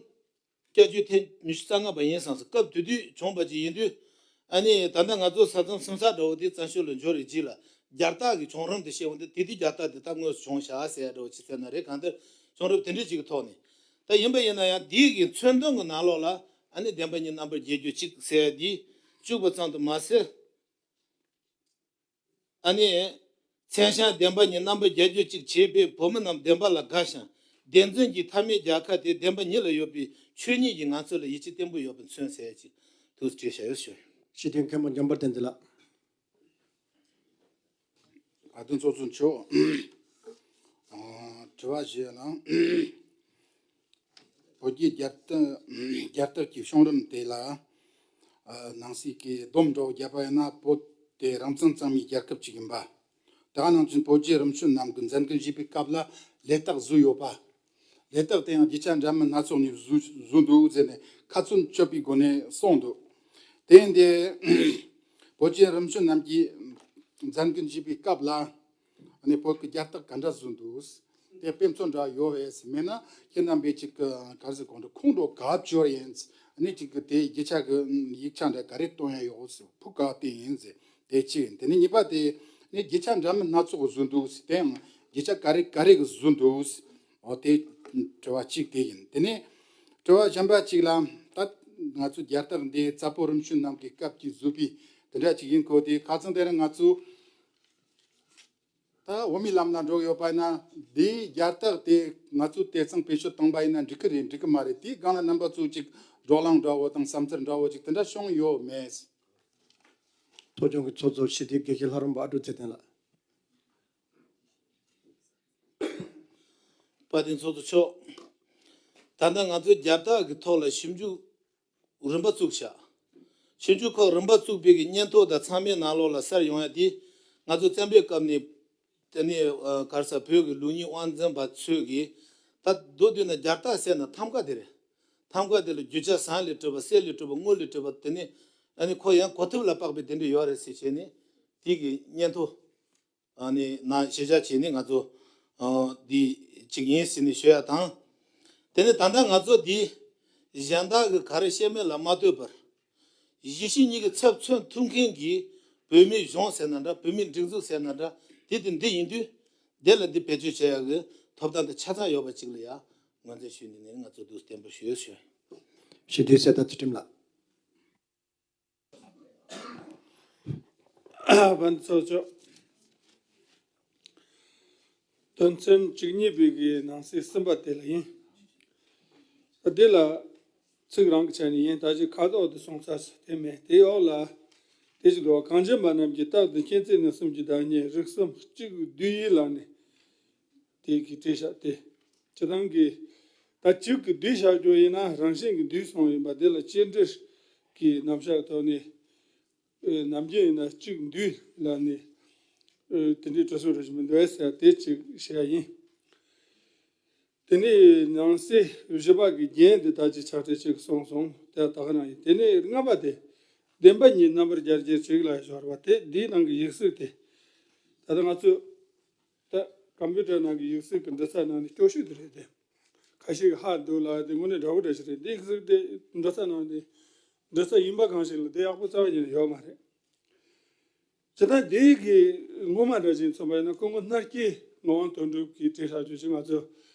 བསྐྱར་བཅོས་ཐེངས་ཉི་ཤུ་རྩ་ལྔ་པ་ཡིན་བསམ་སོང་། སྐབས་དེ་དུས་བྱུང་བ་ཅིག་ཡིན་དུས། ཨ་ནི་ད་ལྟ་ང་ཚོ་ས་མཚམས་སིམ་ས་འདྲ་བོ་དེ་བཙན་བྱོལ་ལ་འབྱོར་བའི་རྗེས་ལ་རྒྱལ་རྟགས་ཀྱི་བྱུང་རིམ་དེ་བཤད་འོང་དུས། དེ་དུས་རྒྱལ་རྟགས་དེ་ད་དངོས་སུ་བྱུང་བཞག་ཟེར་ཡ་འདྲ་བོ་ཅིག་ཟེར་ན་རེད། གང་ལྟར་བྱུང་རིམ་དེ་འདྲའི་ཅིག་གི་ཐོག་ནས། ད་ཡིན་པ་ཡིན་ན་ཡང་འདི་གི་མཚོན་དོན་གྱི་ནང་ལོགས་ལ། ཨ་ནི་བདེན་པ་གཉིས་རྣམ་པར་རྒྱལ་རྒྱུ་གཅིག་ཟེར་ཡ་འདི་བཅུག་པ་ཙམ་དུ་མ་ཟད། ཨ་ནི། མཚན་བྱང་བདེན་པ་གཉིས་རྣམ་པར་རྒྱལ་རྒྱུ་གཅིག་བྱས་པས། བོད་མི་རྣམས་བདེན་པ་ལ་དགའ་ཞིང་། བདེན་རྫུན་གྱི་མཐའ་མེད་རྒྱལ་ཁ་དེ། བདེན་པ་ཉིད་ལ་ཡོད་པའི་ཆོས་ཉིད་ཀྱི་ངང་ཚུལ་ལ་ཡིད་ཆེས་བརྟན་པོ་ཡོད་པར་མཚོན་ཟེར་ཅིག་ཐུགས་སུ་བྲིས་བཞག་ཡོད་ཞུ། སྤྱི་འཐུས་མཁན་པོ་འཇམ་དཔལ་བསྟན་འཛིན་ལགས། དཔལ་ལྡན་ཚོགས་གཙོ་མཆོག་ཨ། དྲི་བ་ཞུ་ཡ་ན། བོད་ཀྱི་རྒྱལ་རྟགས། རྒྱལ་རྟགས་ཀྱི་བྱུང་རིམ་དེ་ལ། ཨ། ནང་གསེས་ཀྱི་སྡོམ་འདྲ་བོ་བརྒྱབ་པ་ཡིན་ན། བོད་དེ་རང་བཙན་གཙང་མའི་རྒྱལ་ཁབ་ཅིག་ཡིན་པ། དེ་ག་ནང་བཞིན་བོད་ཀྱི་རིམ་བྱོན་རྣམས་ཀྱིས་མཛད་འགན་བཞེས་པའི་སྐབས་ལ་ལས་རྟགས་བཟོས་ཡོད་པ། ལས་རྟགས་དེ་ཡང་རྒྱུ་ཆ་འདྲ་མིན་སྣ་ཚོགས་ནས་བཟོས། བཟོས་འདུག་ཟེར་ནས་ཁ་ཚོན་གཅོད་པའི་སྒོ་ནས་གསུངས་འདུག་དེ་ཡིན་དུས་བོད་ཀྱི་རིམ་བྱོན་རྣམས་ཀྱིས་མཛད་འགན་བཞེས་པའི་སྐབས་ལ། ཨ་ནི་བོད་ཀྱི་རྒྱལ་རྟགས་ག་འདྲ་བཟོས་འདུག་དེ་དཔེ་མཚོན་འདྲ་ཡོད་པས། མེད་ན་ཁྱེད་རྣམ་པས་ཅིག་ག་རེ་ཟེར་དགོས་འདུག་ཁུངས་འདྲ་ག་བཅོལ་ཡིན། ཨ་ནི་ཅིག་དེ་རྒྱུ་ཆ་གི་ཡིག་ཆ་འདྲ་ག་རེ་སྟོན་ཡ་ཡོད་ཟེར། ཕུགས་ག་བལྟས་ཡིན་ཟེར། དེ་གཅིག་ཡིན། དེ་ནས་གཉིས་པ་དེ་ནི་རྒྱུ་ཆ་འདྲ་མིན་སྣ་ཚོགས་བཟོས་འདུག་དེ་ཡང་རྒྱུ་ཆ་ག་རེ་ག་རེ་གི་བཟོས་འདུག་འོ་དེ་དྲི་བ་གཅིག་དེ་ཡིན། དེ་ནས་དྲི་བ་གཞན་པ་གཅིག་ལ། ད་ང་ཚོ་རྒྱལ་རྟགས་འདི་རྩ་བོད་རིམ་བྱོན་རྣམས་ཀྱི་སྐབས་ཀྱི་བཟོས་པའི་དེ་འདྲ་ཅིག་ཡིན་གོ། དེ་ཁ་སང་དེ་རིང་ང་ཚོ་ད་འོག་མའི་ལམ་ལ་འགྲོ་ཡོད་པ་ན། འདིའི་རྒྱལ་རྟགས་དེ་ང་ཚོས་དེ་ཚང་བེད་སྤྱོད་བཏང་པ་ཡིན་ན་འགྲིག་གི་རེད་འགྲིག་གི་མ་རེད། དེའི་སྒང་ལ་རྣམ་པ་ཚོས་ཅིག་བགྲོ་གླེང་འདྲ་བོ་དང་བསམ་ཚུལ་འདྲ་བོ་ཅིག་དེ་འདྲ་བྱུང་ཡོད་མེད། ཚོགས་ཆུང་གི་ཚོགས་གཙོ་སྤྱི་འཐུས་དགེ་བཤེས་ལྷ་རམས་པ་ཨ་ཀྲུག་ཚེ་བརྟན་ལགས། དཔལ་ལྡན་ཚོགས་གཙོ་མཆོག་ད་ལྟ་ང་ཚོས་རྒྱལ་རྟགས་ཀྱི་ཐོག་ལ་ཞིབ་འཇུག་རིམ་པ་བཙུགས་བཞག་ཞིབ་འཇུག་ཁག་རིམ་པ་བཙུགས་པའི་གི་སྙན་ཐོ་དང་ཚང་མའི་ནང་ལོགས་ལ་གསལ་ཡོང་ཡ་དེ། ང་ཚོ་བཙན་པོའི་སྐབས་ནས་དེ་ནས་ག་རེ་ཟེར། བོད་ཀྱི་ལུགས་གཉིས་དབང་འཛིན་པ་ཚོས་ཀྱིས་ད་མདོར་བསྡུས་ན་རྒྱལ་རྟགས་ཟེར་ན་ཐམ་ཀ་དེ་རེད། ཐམ་ཀ་དེ་ལ་རྒྱུ་ཆ་ཟངས་ལས་གྲུབ་པ། གསེར་ལས་གྲུབ་པ། དངུལ་ལས་གྲུབ་པ། དེ་ནས་ཨ་ནི་ཁོ་ཡང་གོ་ཐུབ་ལ་དཔག་པའི་དེ་འདྲ་ཡོད་རེད་ཟེར་བྱས་ནས་དེ་གི་སྙན་ཐོ། ཨ་ནི་ནང་གཞི་བཞག་བྱས་ནས་ང་ཚོ་ཨ་འདི་གཅིག་ཡིན་ཟེར་ནས་ཞུ་ཡ་དང་། དེ་ནས་ད་ལྟ་ང་ཚོ་འདི་གཞན་དག་གིས་ག་རེ་བཤད་མིན་ལ་མ་ལྟོས་པར། གཞིས་བྱེས་གཉིས་ཀྱི་ཚབ་མཚོན་ཐུབ་མཁན་གྱི་བོད་མིའི་གཞུང་ཟེར་ན་འདྲ། བོད་མིའི་སྒྲིག་འཛུགས་ཟེར་ན་འདྲ། དེ་དེ་འདི་ཡིན་དུས། དེ་ལ་འདི་བེད་སྤྱོད་བྱེད་ཡག་གི་ཐོབ་ཐང་དེ་ཆ་ཚང་ཡོད་པ་ཅིག་ལ་ཡ་ངོས་འཛིན་ཞུས་ནས་ནི་ང་ཚོ་འདུག་བརྟན་པོ་ཞུས་ཞུ། ཞུ་དུས་གསལ་ཐག་ཚུལ་ཁྲིམས་ལགས། བན་ཚོགས་ཆོག་དོན་ཚན་བཅུ་གཉིས་པའི་གི་ནང་གསེས་གསུམ་པ་དེ་ལ་ཡིན། དེ་ལ་ཚིག་རང་གི་ཆ་ནས་ཡིན། ད་ཅི་ཁ་དོག་དེ་སོང་ཚར་སོང་དེ་མེད། དེ་འོག་ལ་དེ་ཞིག་འདུག་བ། གངས་ཅན་པ་རྣམས་ཀྱི་རྟགས་དང་མཁྱེན་བརྩེ་ནུས་གསུམ་གྱི་བདག་ཉིད་རིགས་གསུམ་གཅིག་བསྡུས་ཡིན་ལ་ནི། དེ་གི་བྲིས་བཞག་དེ། སྤྱི་བཏང་གི་ད་གཅིག་གི་བསྡུས་བཞག་རྒྱུ་ཡིན་ན་རང་བཞིན་གྱི་བསྡུས་སོང་ཡིན་པ་དེ་ལ་སྐྱེལ་འདྲེན་གྱི་རྣམ་གཞག་ཐོག་ནས། ཨེ། ནམ་རྒྱུན་ཡིན་ན་གཅིག་འདུས་ལ་ནི། ཨེ། དེ་འདྲའི་གྲུ་གཟིངས་རེ་ཞིག་མི་འདུག་ཟེར་དེ་གཅིག་བཤད་ཡིན། དེ་ནས་ནང་གསེས་བཞི་པ་གི་རྒྱན་དེ་ད་ཅི་ཕྱག་བྲིས་གཅིག་གསུངས་སོང་། དེ་ད་ག་རང་ཡིན། དེ་ནས་ལྔ་པ་དེ། བདེན་པ་གཉིས་རྣམ་པར་རྒྱལ་གྱུར་ཅིག་ལ་སྦྱོར་བ་དེ་འདིའི་ནང་གི་ཡིག་གཟུགས་དེ། ད་ལྟ་ང་ཚོས་ད་ཀམ་པུ་ཊར་ནང་གི་ཡིག་གཟུགས་ཀྱི་འབྲི་ས་ནང་ནས་སྐྱོ་ཤོས་དེ་རེད་དེ། ཁ་ཤས་ཀྱིས་ཧ་འདུག་ལ་དེ་དངོས་གནས་འདྲ་བོ་འདྲ་ཞིག་རེད། འདི་ཡིག་གཟུགས་དེ་འབྲི་ས་ནང་ནས་འབྲི་ས་ཡིན་པ་གང་ཞིག་ལ་དེ་ཡག་པོ་རྩ་བ་ཉིད་ནས་ཡོད་མ་རེད། ཇི་ལྟར་འདི་གི་ངོ་མ་འདྲ་ཞིག་མཚོན་པ་ཡིན་ན་སྐུ་ངོ་སྣར་སྐྱིད་ངག་དབང་དོན་གྲུབ་ཀྱིས་བྲིས་བཞག་རྒྱུ་ཞིག་ང་ཚོ་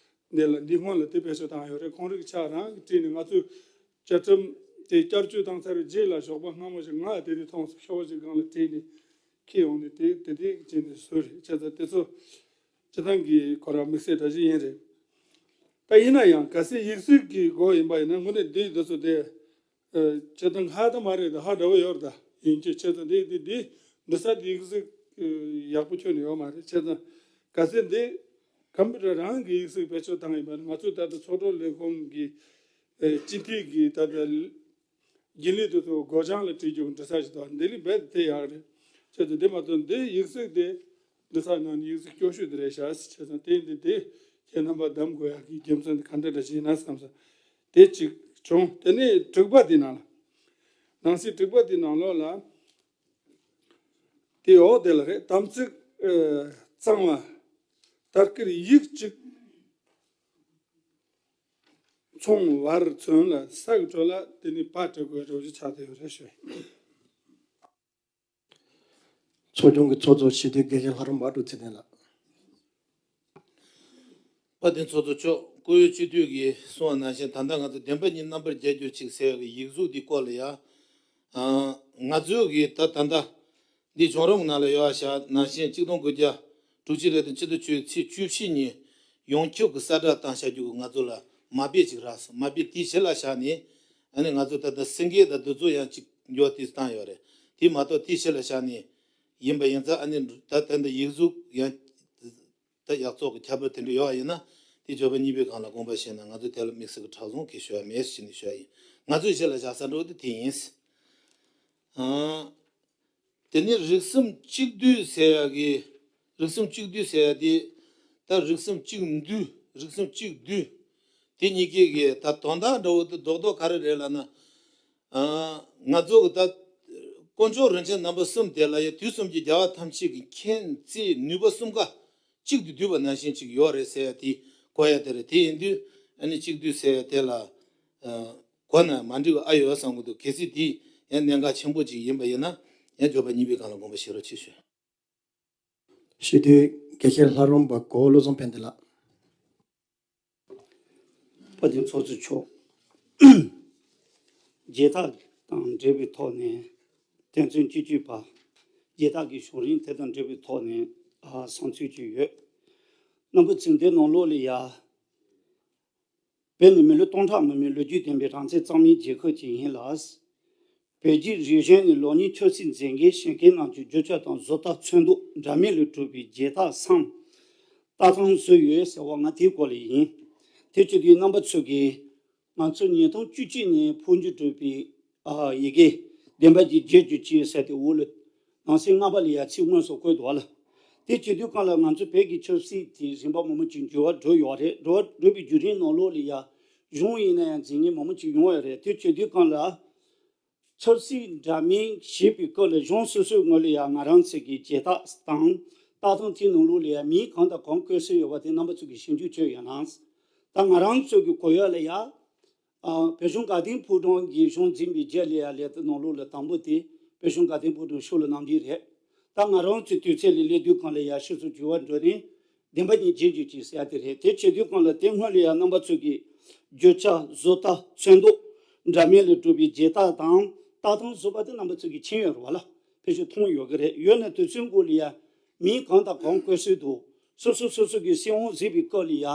འདི་ལ་འདི་སྔོན་ལ་དེ་བེད་སྤྱོད་བཏང་ཡོད་རེད། ཁོང་རང་གི་ཕྱག་རང་གིས་བྲིས་ནས་ང་ཚོས་བཅའ་ཁྲིམས་དེ་བསྐྱར་བཅོས་བཏང་ཚར་བའི་རྗེས་ལ་ཞོགས་པ་སྔ་མོ་ཞིག་ང་དེ་དུས་མཐོང་སོང་། ཤོག་བུ་ཞིག་སྒང་ལ་བྲིས་ནས་འཁྱེར་ཡོང་ནས་དེ་དེ་དེ་བྱས་ནས་བཟོས་རེད། བྱས་ཙང་དེ་ཚོ་སྤྱི་བཏང་གི་ཁོ་རང་དམིགས་བསལ་འདྲ་ཞིག་ཡིན་རེད། ད་ཡིན་ན་ཡང་གལ་སྲིད་ཡིག་གཟུགས་ཀྱི་སྒོ་ཡིན་པ་ཡིན་ན་དངོས་གནས་འདི་འདི་ཚོ་དེ། ཨ། བྱེད་སྟངས་ཧ་ད་མ་རེད་ད། ཧ་འདྲ་བོ་ཡོད་རེད་ད། ཡིན་གྱི་བྱས་ཙང་འདི་འདི་འདི་འབྲི་ས་འདི་ཡིག་གཟུགས་ཡག་པོ་ཁྱོན་ནས་ཡོད་མ་རེད། བྱས་ཙང་གལ་སྲིད་འདི་ཀམ་པུ་ཊར་རང་གི་ཡིག་གཟུགས་བེད་སྤྱོད་བཏང་ཡིན་པ་ན། ང་ཚོས་ད་ལྟ་ཚོགས་གཙོ་ལས་ཁུངས་ཀྱི་ཨ་སྤྱི་འཐུས་ཀྱི་ད་ལྟ་རྒྱུན་ལས་དེ་ཚོ་སྒོ་བྱང་ལ་བྲིས་རྒྱུ་འབྲི་ས་ཞིག་འདུག་འདི་ལས་རྦད་དེ་ཡག་རེད། བྱས་ཙང་འདི་མ་གཏོགས་འདི་ཡིག་གཟུགས་དེ་འབྲི་ས་ནང་ནས་ཡིག་གཟུགས་སྐྱོ་ཤོས་དེ་རེད་ཤག་ཟེར། བྱས་ཙང་དེ་འདི་དེ་ཁྱེད་རྣམ་པ་གདམ་དགོས་ཡག་གི་རྒྱུ་མཚན་དེ་ག་འདྲ་འདྲ་ཞིག་ཡིན་ན་བསམ་སོང་། དེ་གཅིག་བྱུང་། དེ་ནས་དྲུག་པ་དེ་ནང་ལ། ནང་གསེས་དྲུག་པ་དེ་ནང་ལོགས་ལ། དེ་འོག་དེ་ལ་རེད། དམ་ཚིག་ཨ་གཙང་བ། དར་དཀར་ཡིག་གཅིག་མཚུངས་བར་མཚོན་ལ་ས་གི་འགྲོ་ལ་དེ་ནི་པ་སྤྲད་དགོས་རོགས་ཞེས་ཆགས་བསྡད་ཡོད་རེད་ཞུ། ཚོགས་ཆུང་གི་ཚོགས་གཙོ་སྤྱི་འཐུས་དགེ་བཤེས་ལྷ་རམས་པ་འབྲུག་ཚེ་བརྟན་ལགས། དཔལ་ལྡན་ཚོགས་གཙོ་མཆོག་སྐུ་ཡོད་སྤྱི་འཐུས་ཀྱིས་གསུངས་པ་ནང་བཞིན། ད་ལྟ་ང་ཚོ་བདེན་པ་གཉིས་རྣམ་པར་རྒྱལ་གྱུར་ཅིག་ཟེར་བའི་ཡིག་གཟུགས་འདི་སྐོར་ལ་ཡ། ཨ། ང་ཚོས་ཀྱིས་ད་ད་ལྟ་འདི་བྱུང་རིམ་ནང་ལ་ཡོད་པ་ཤག་ནང་བཞིན་གཅིག་སྟོང་དགུ་བརྒྱ་དྲུག་ཅུ་རེ་དང་སྤྱི་ཟླ་བཅུ་པའི་ཚེས་བཅུ་བཞི་ཉིན་ཡོངས་ཁྱབ་ཀྱི་གསལ་བསྒྲགས་བཏང་བཞག་རྒྱུ་གི་ང་ཚོ་ལ་མ་དཔེ་ཅིག་རག་སོང་། མ་དཔེ་དེའི་གཞི་ལ་བཞག་ནས་ཨ་ནི་ང་ཚོ་ད་ལྟ་སེང་གེ་དང་འདི་ཚོ་ཡང་ཅིག་འགྱུར་བ་དེ་བཏང་ཡོད་རེད། དེ་མ་གཏོགས་དེའི་གཞི་ལ་བཞག་ནས་ཡིན་པ་ཡིན་ཙང་། ཨ་ནི་ད་ད་ལྟ་ཡིག་གཟུགས་ཡང་ད་ཡག་བཙོག་གི་ཁྱད་པར་དེ་འདྲ་ཡོད་པ་ཡིན་ན། དེ་བརྗོད་པ་གཉིས་པའི་སྒང་ལ་དགོངས་པ་བཞེས་ན། ང་ཚོས་དེ་ལ་དམིགས་བསལ་གྱི་ཁྲག་འཛུམ་གྱི་ཞུ་བ་མེད་ཟེར་ནས་ཞུ་བ་ཡིན། ང་ཚོས་གཞི་ལ་བཞག་ས་འདྲ་བོ་དེ་དེ་ཡིན། ཨང་། དེ་ནས་རིགས་གསུམ་གཅིག་བསྡུས་ཟེར་ཡག་གི། རིགས་གསུམ་གཅིག་བསྡུས་ཟེར་ཡག་དེ། ད་རིགས་གསུམ་གཅིག་བསྡུས། རིགས་གསུམ་གཅིག་བསྡུས། དེ་གཉིས་ཀའི་གི་ད་དོན་དག་འདྲ་བོ་དེ་རྡོག་རྡོག་ག་རེ་རེད་ལབ་ན། ཨ། ང་ཚོ་གི་ད་དཀོན་མཆོག་རིན་ཆེན་རྣམ་པ་གསུམ་དེ་ལ་ཡ་དུས་གསུམ་གྱི་རྒྱལ་བ་ཐམས་ཅད་ཀྱི་མཁྱེན་བརྩེ་ནུས་པ་གསུམ་ཀ་གཅིག་ཏུ་བསྡུས་པ་ནང་བཞིན་ཅིག་ཡོད་རེད་ཟེར་ཡ་དེ་གོ་ཡ་དེ་རེད། དེ་ཡིན་དུས་ཨ་ནི་གཅིག་བསྡུས་ཟེར་ཡ་དེ་ལ། ཨ། གོ་ན་མ་འགྲིག་པ་ཨ་ཡོད་བསམ་གྱི་འདུག་གལ་སྲིད་དེ་ཡང་གནད་འགག་ཆེན་པོ་ཅིག་ཡིན་པ་ཡིན་ན། ཡང་བརྗོད་པ་གཉིས་པའི་སྒང་ལ་དགོངས་པ་བཞེས་རོགས་ཞེས་ཞུ། སྤྱི་འཐུས་དགེ་བཤེས་ལྷ་རམས་པ་གོ་བོ་བློ་བཟང་ཕན་བདེ་ལགས། དཔལ་ལྡན་ཚོགས་གཙོ་མཆོག་རྒྱལ་རྟགས་དང་འབྲེལ་བའི་ཐོག་ནས། དོན་ཚན་བཅུ་གཅིག་པ། རྒྱལ་རྟགས་ཀྱི་བྱུང་རིམ་དེ་དང་འབྲེལ་བའི་ཐོག་ནས། ཨ། བསམ་ཚུལ་ཅིག་ཡོད། རྣམ་པ་ཚོས་འདི་ནང་ལོགས་ལ་ཡ། བོད་ནི་མི་ལོ་སྟོང་ཕྲག་མང་པོའི་ལོ་རྒྱུས་ལྡན་པའི་རང་བཙན་གཙང་མའི་རྒྱལ་ཁབ་ཅིག་ཡིན་ལ། བོད་རིགས་རིག་གཞུང་ནི་ལོ་རྙིང་ཆབ་སྲིད་མཛད་འགན་བཞེས་མཁན་རྣམས་ཀྱི་རྒྱུ་ཆ་དང་བཟོ་ལྟ་ཚོན་མདོག་འདྲ་མིན་ལས་གྲུབ་པའི་རྒྱལ་རྟགས་སམ་རྟགས་ཐམ་བཟོས་ཡོད་ཟེར་བ་ང་དེའི་སྐོར་ལ་ཡིན། དེ་བྱེད་དུས་རྣམ་པ་ཚོ་གིས་ང་ཚོ་ཉིས་སྟོང་བཅུ་གཅིག་ནས་འཕོ་འགྱུར་གྲུབ་པའི། ཨ། ཡི་གེ་བདེན་པ་གྱི་རྒྱལ་གྱུར་ཅིག་ཟེར་ཏེ་འོག་ལ་ནང་གསེས་ལྔ་པ་ལ་ཡ་ཚིག་དངོས་སུ་བཀོད་འདུག་ལ། དེ་བྱེད་དུས་སྒང་ལ་ང་ཚོ་བོད་ཀྱི་ཆབ་སྲིད་དེ་རིམ་པ་མང་པོ་ཅིག་འགྱུར་བ་འགྲོ་ཡོད་རེད། འགྲོ་བ་འགྲོ་བའི་བརྒྱུད་རིམ་ནང་ལོགས་ལ་ཡ་གཞུང་ཡིན་ན་ཡང་འཛིན་མཁན་མང་པོ་ཅིག་ཡོང་ཡོད་རེད། དེ་བྱེད་དུས་སྒང་ལ་ཆབ་སྲིད་འདྲ་མིན་ཞེས་པའི་སྐོར་ལ་གཞུང་སོ་སོའི་ངོས་ལ་ཡ་ང་རང་ཚོ་གི་རྒྱལ་རྟགས་དང་རྟགས་ཐམ་དེའི་ནང་ལོགས་ལ་ཡ་མིང་གང་དང་གང་བཀོད་སྲོལ་ཡོད་པ་དེ་རྣམ་པ་ཚོ་གིས་ཞིབ་འཇུག་བྱས་ཡོད་ན། ད་ང་རང་ཚོ་གི་གོ་ཡ་ལ་ཡ། ཨ། བོད་གཞུང་དགའ་ལྡན་ཕོ་བྲང་གི་གཞུང་འཛིན་པའི་རྒྱལ་ལ་ཡ་ལས་དེ་ནང་ལོགས་ལ་དང་པོ་དེ་བོད་གཞུང་དགའ་ལྡན་ཕོ་བྲང་ཤོ་ལོ་རྣམ་རྒྱལ་རེད། ད་ང་རང་ཚོའི་དུས་ཚོད་ལ་སླེབས་དུས་གང་ལ་ཡ་ཤུགས་སུ་འགྱུར་བ་འགྲོ་ནས་བདེན་པ་ཉིད་རྗེས་འཇུག་ཅིག་ཟེར་ཡ་དེ་རེད། དེ་བྱེད་དུས་གང་ལ་དེ་སྔོན་ལ་ཡ་རྣམ་པ་ཚོ་གིས་རྒྱུ་ཆ་བཟོ་ལྟ་ཚོན་མདོག་འདྲ་མིན་ལས་གྲུབ་པའི་རྗེས་ལྟ་དང་ལྟ་སྟངས་བཟོ་པ་དེ་རྣམ་པ་ཚོ་གིས་མཁྱེན་ཡོད་རེད་བ་ལ། ཕལ་ཆེར་མཐོང་ཡོད་ཀྱི་རེད། ཡོད་ན་དུས་ཚོད་འགོར་ལ་ཡ་མི་གང་དང་གང་བསྐོས་སྲོལ་འདུག་སོ་སོ་སོ་སོ་གི་སྲིད་དབང་གཟིགས་པའི་སྐབས་ལ་ཡ་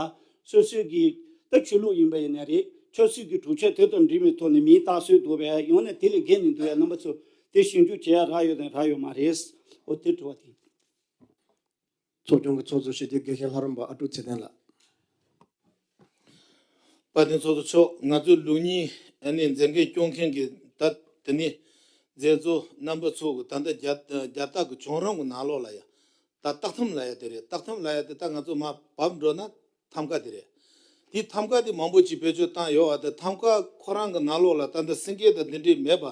སོ་སོའི་གི་ད་ཆོས་ལུགས་ཡིན་པ་ཡིན་ན་རེད། ཆབ་སྲིད་ཀྱི་གྲུབ་ཆ་དེ་དང་འབྲེལ་བའི་ཐོག་ནས་མིའི་ལྟ་སྲོལ་འདུག་པས། ཡང་ན་དེ་ལས་བརྒལ་ནས་འདུག་ཡ། རྣམ་པ་ཚོ་དེ་ཞིབ་འཇུག་བྱེད་ཡ་རག་ཡོད་དང་རག་ཡོད་མ་རེད། འོ་དེ་དྲི་བ་དེ། ཚོགས་ཆུང་གི་ཚོགས་གཙོ་སྤྱི་འཐུས་དགེ་བཤེས་ལྷ་རམས་པ་ཨ་ཀྲུག་ཚེ་བརྟན་ལགས། དཔལ་ལྡན་ཚོགས་གཙོ་མཆོག་ང་ཚོའི་ལུགས་གཉིས་ཨ་ནི་མཛད་འགན་སྐྱོང་མཁན་གྱི་ད་དེ་ནི་མཛད་གཙོ་རྣམ་པ་ཚོ་གི་ད་ལྟ་རྒྱལ་རྒྱལ་རྟགས་ཀྱི་བྱུང་རིམ་གྱི་ནང་ལོགས་ལ་ཡ་ད་བརྟག་ཐམ་ལབ་ཡ་དེ་རེད། བརྟག་ཐམ་ལབ་ཡ་དེ་ད་ང་ཚོ་མར་བབས་འགྲོ་ན་ཐམ་ཀ་དེ་རེད། དེ་ཐམ་ཀ་དེ་མང་པོ་ཅིག་བེད་སྤྱོད་བཏང་ཡོད་པ་དང་། ཐམ་ཀ་ཁོ་རང་གི་ནང་ལོགས་ལ་ད་ལྟ་སེང་གེ་དང་དེ་འདྲས་མེད་པ་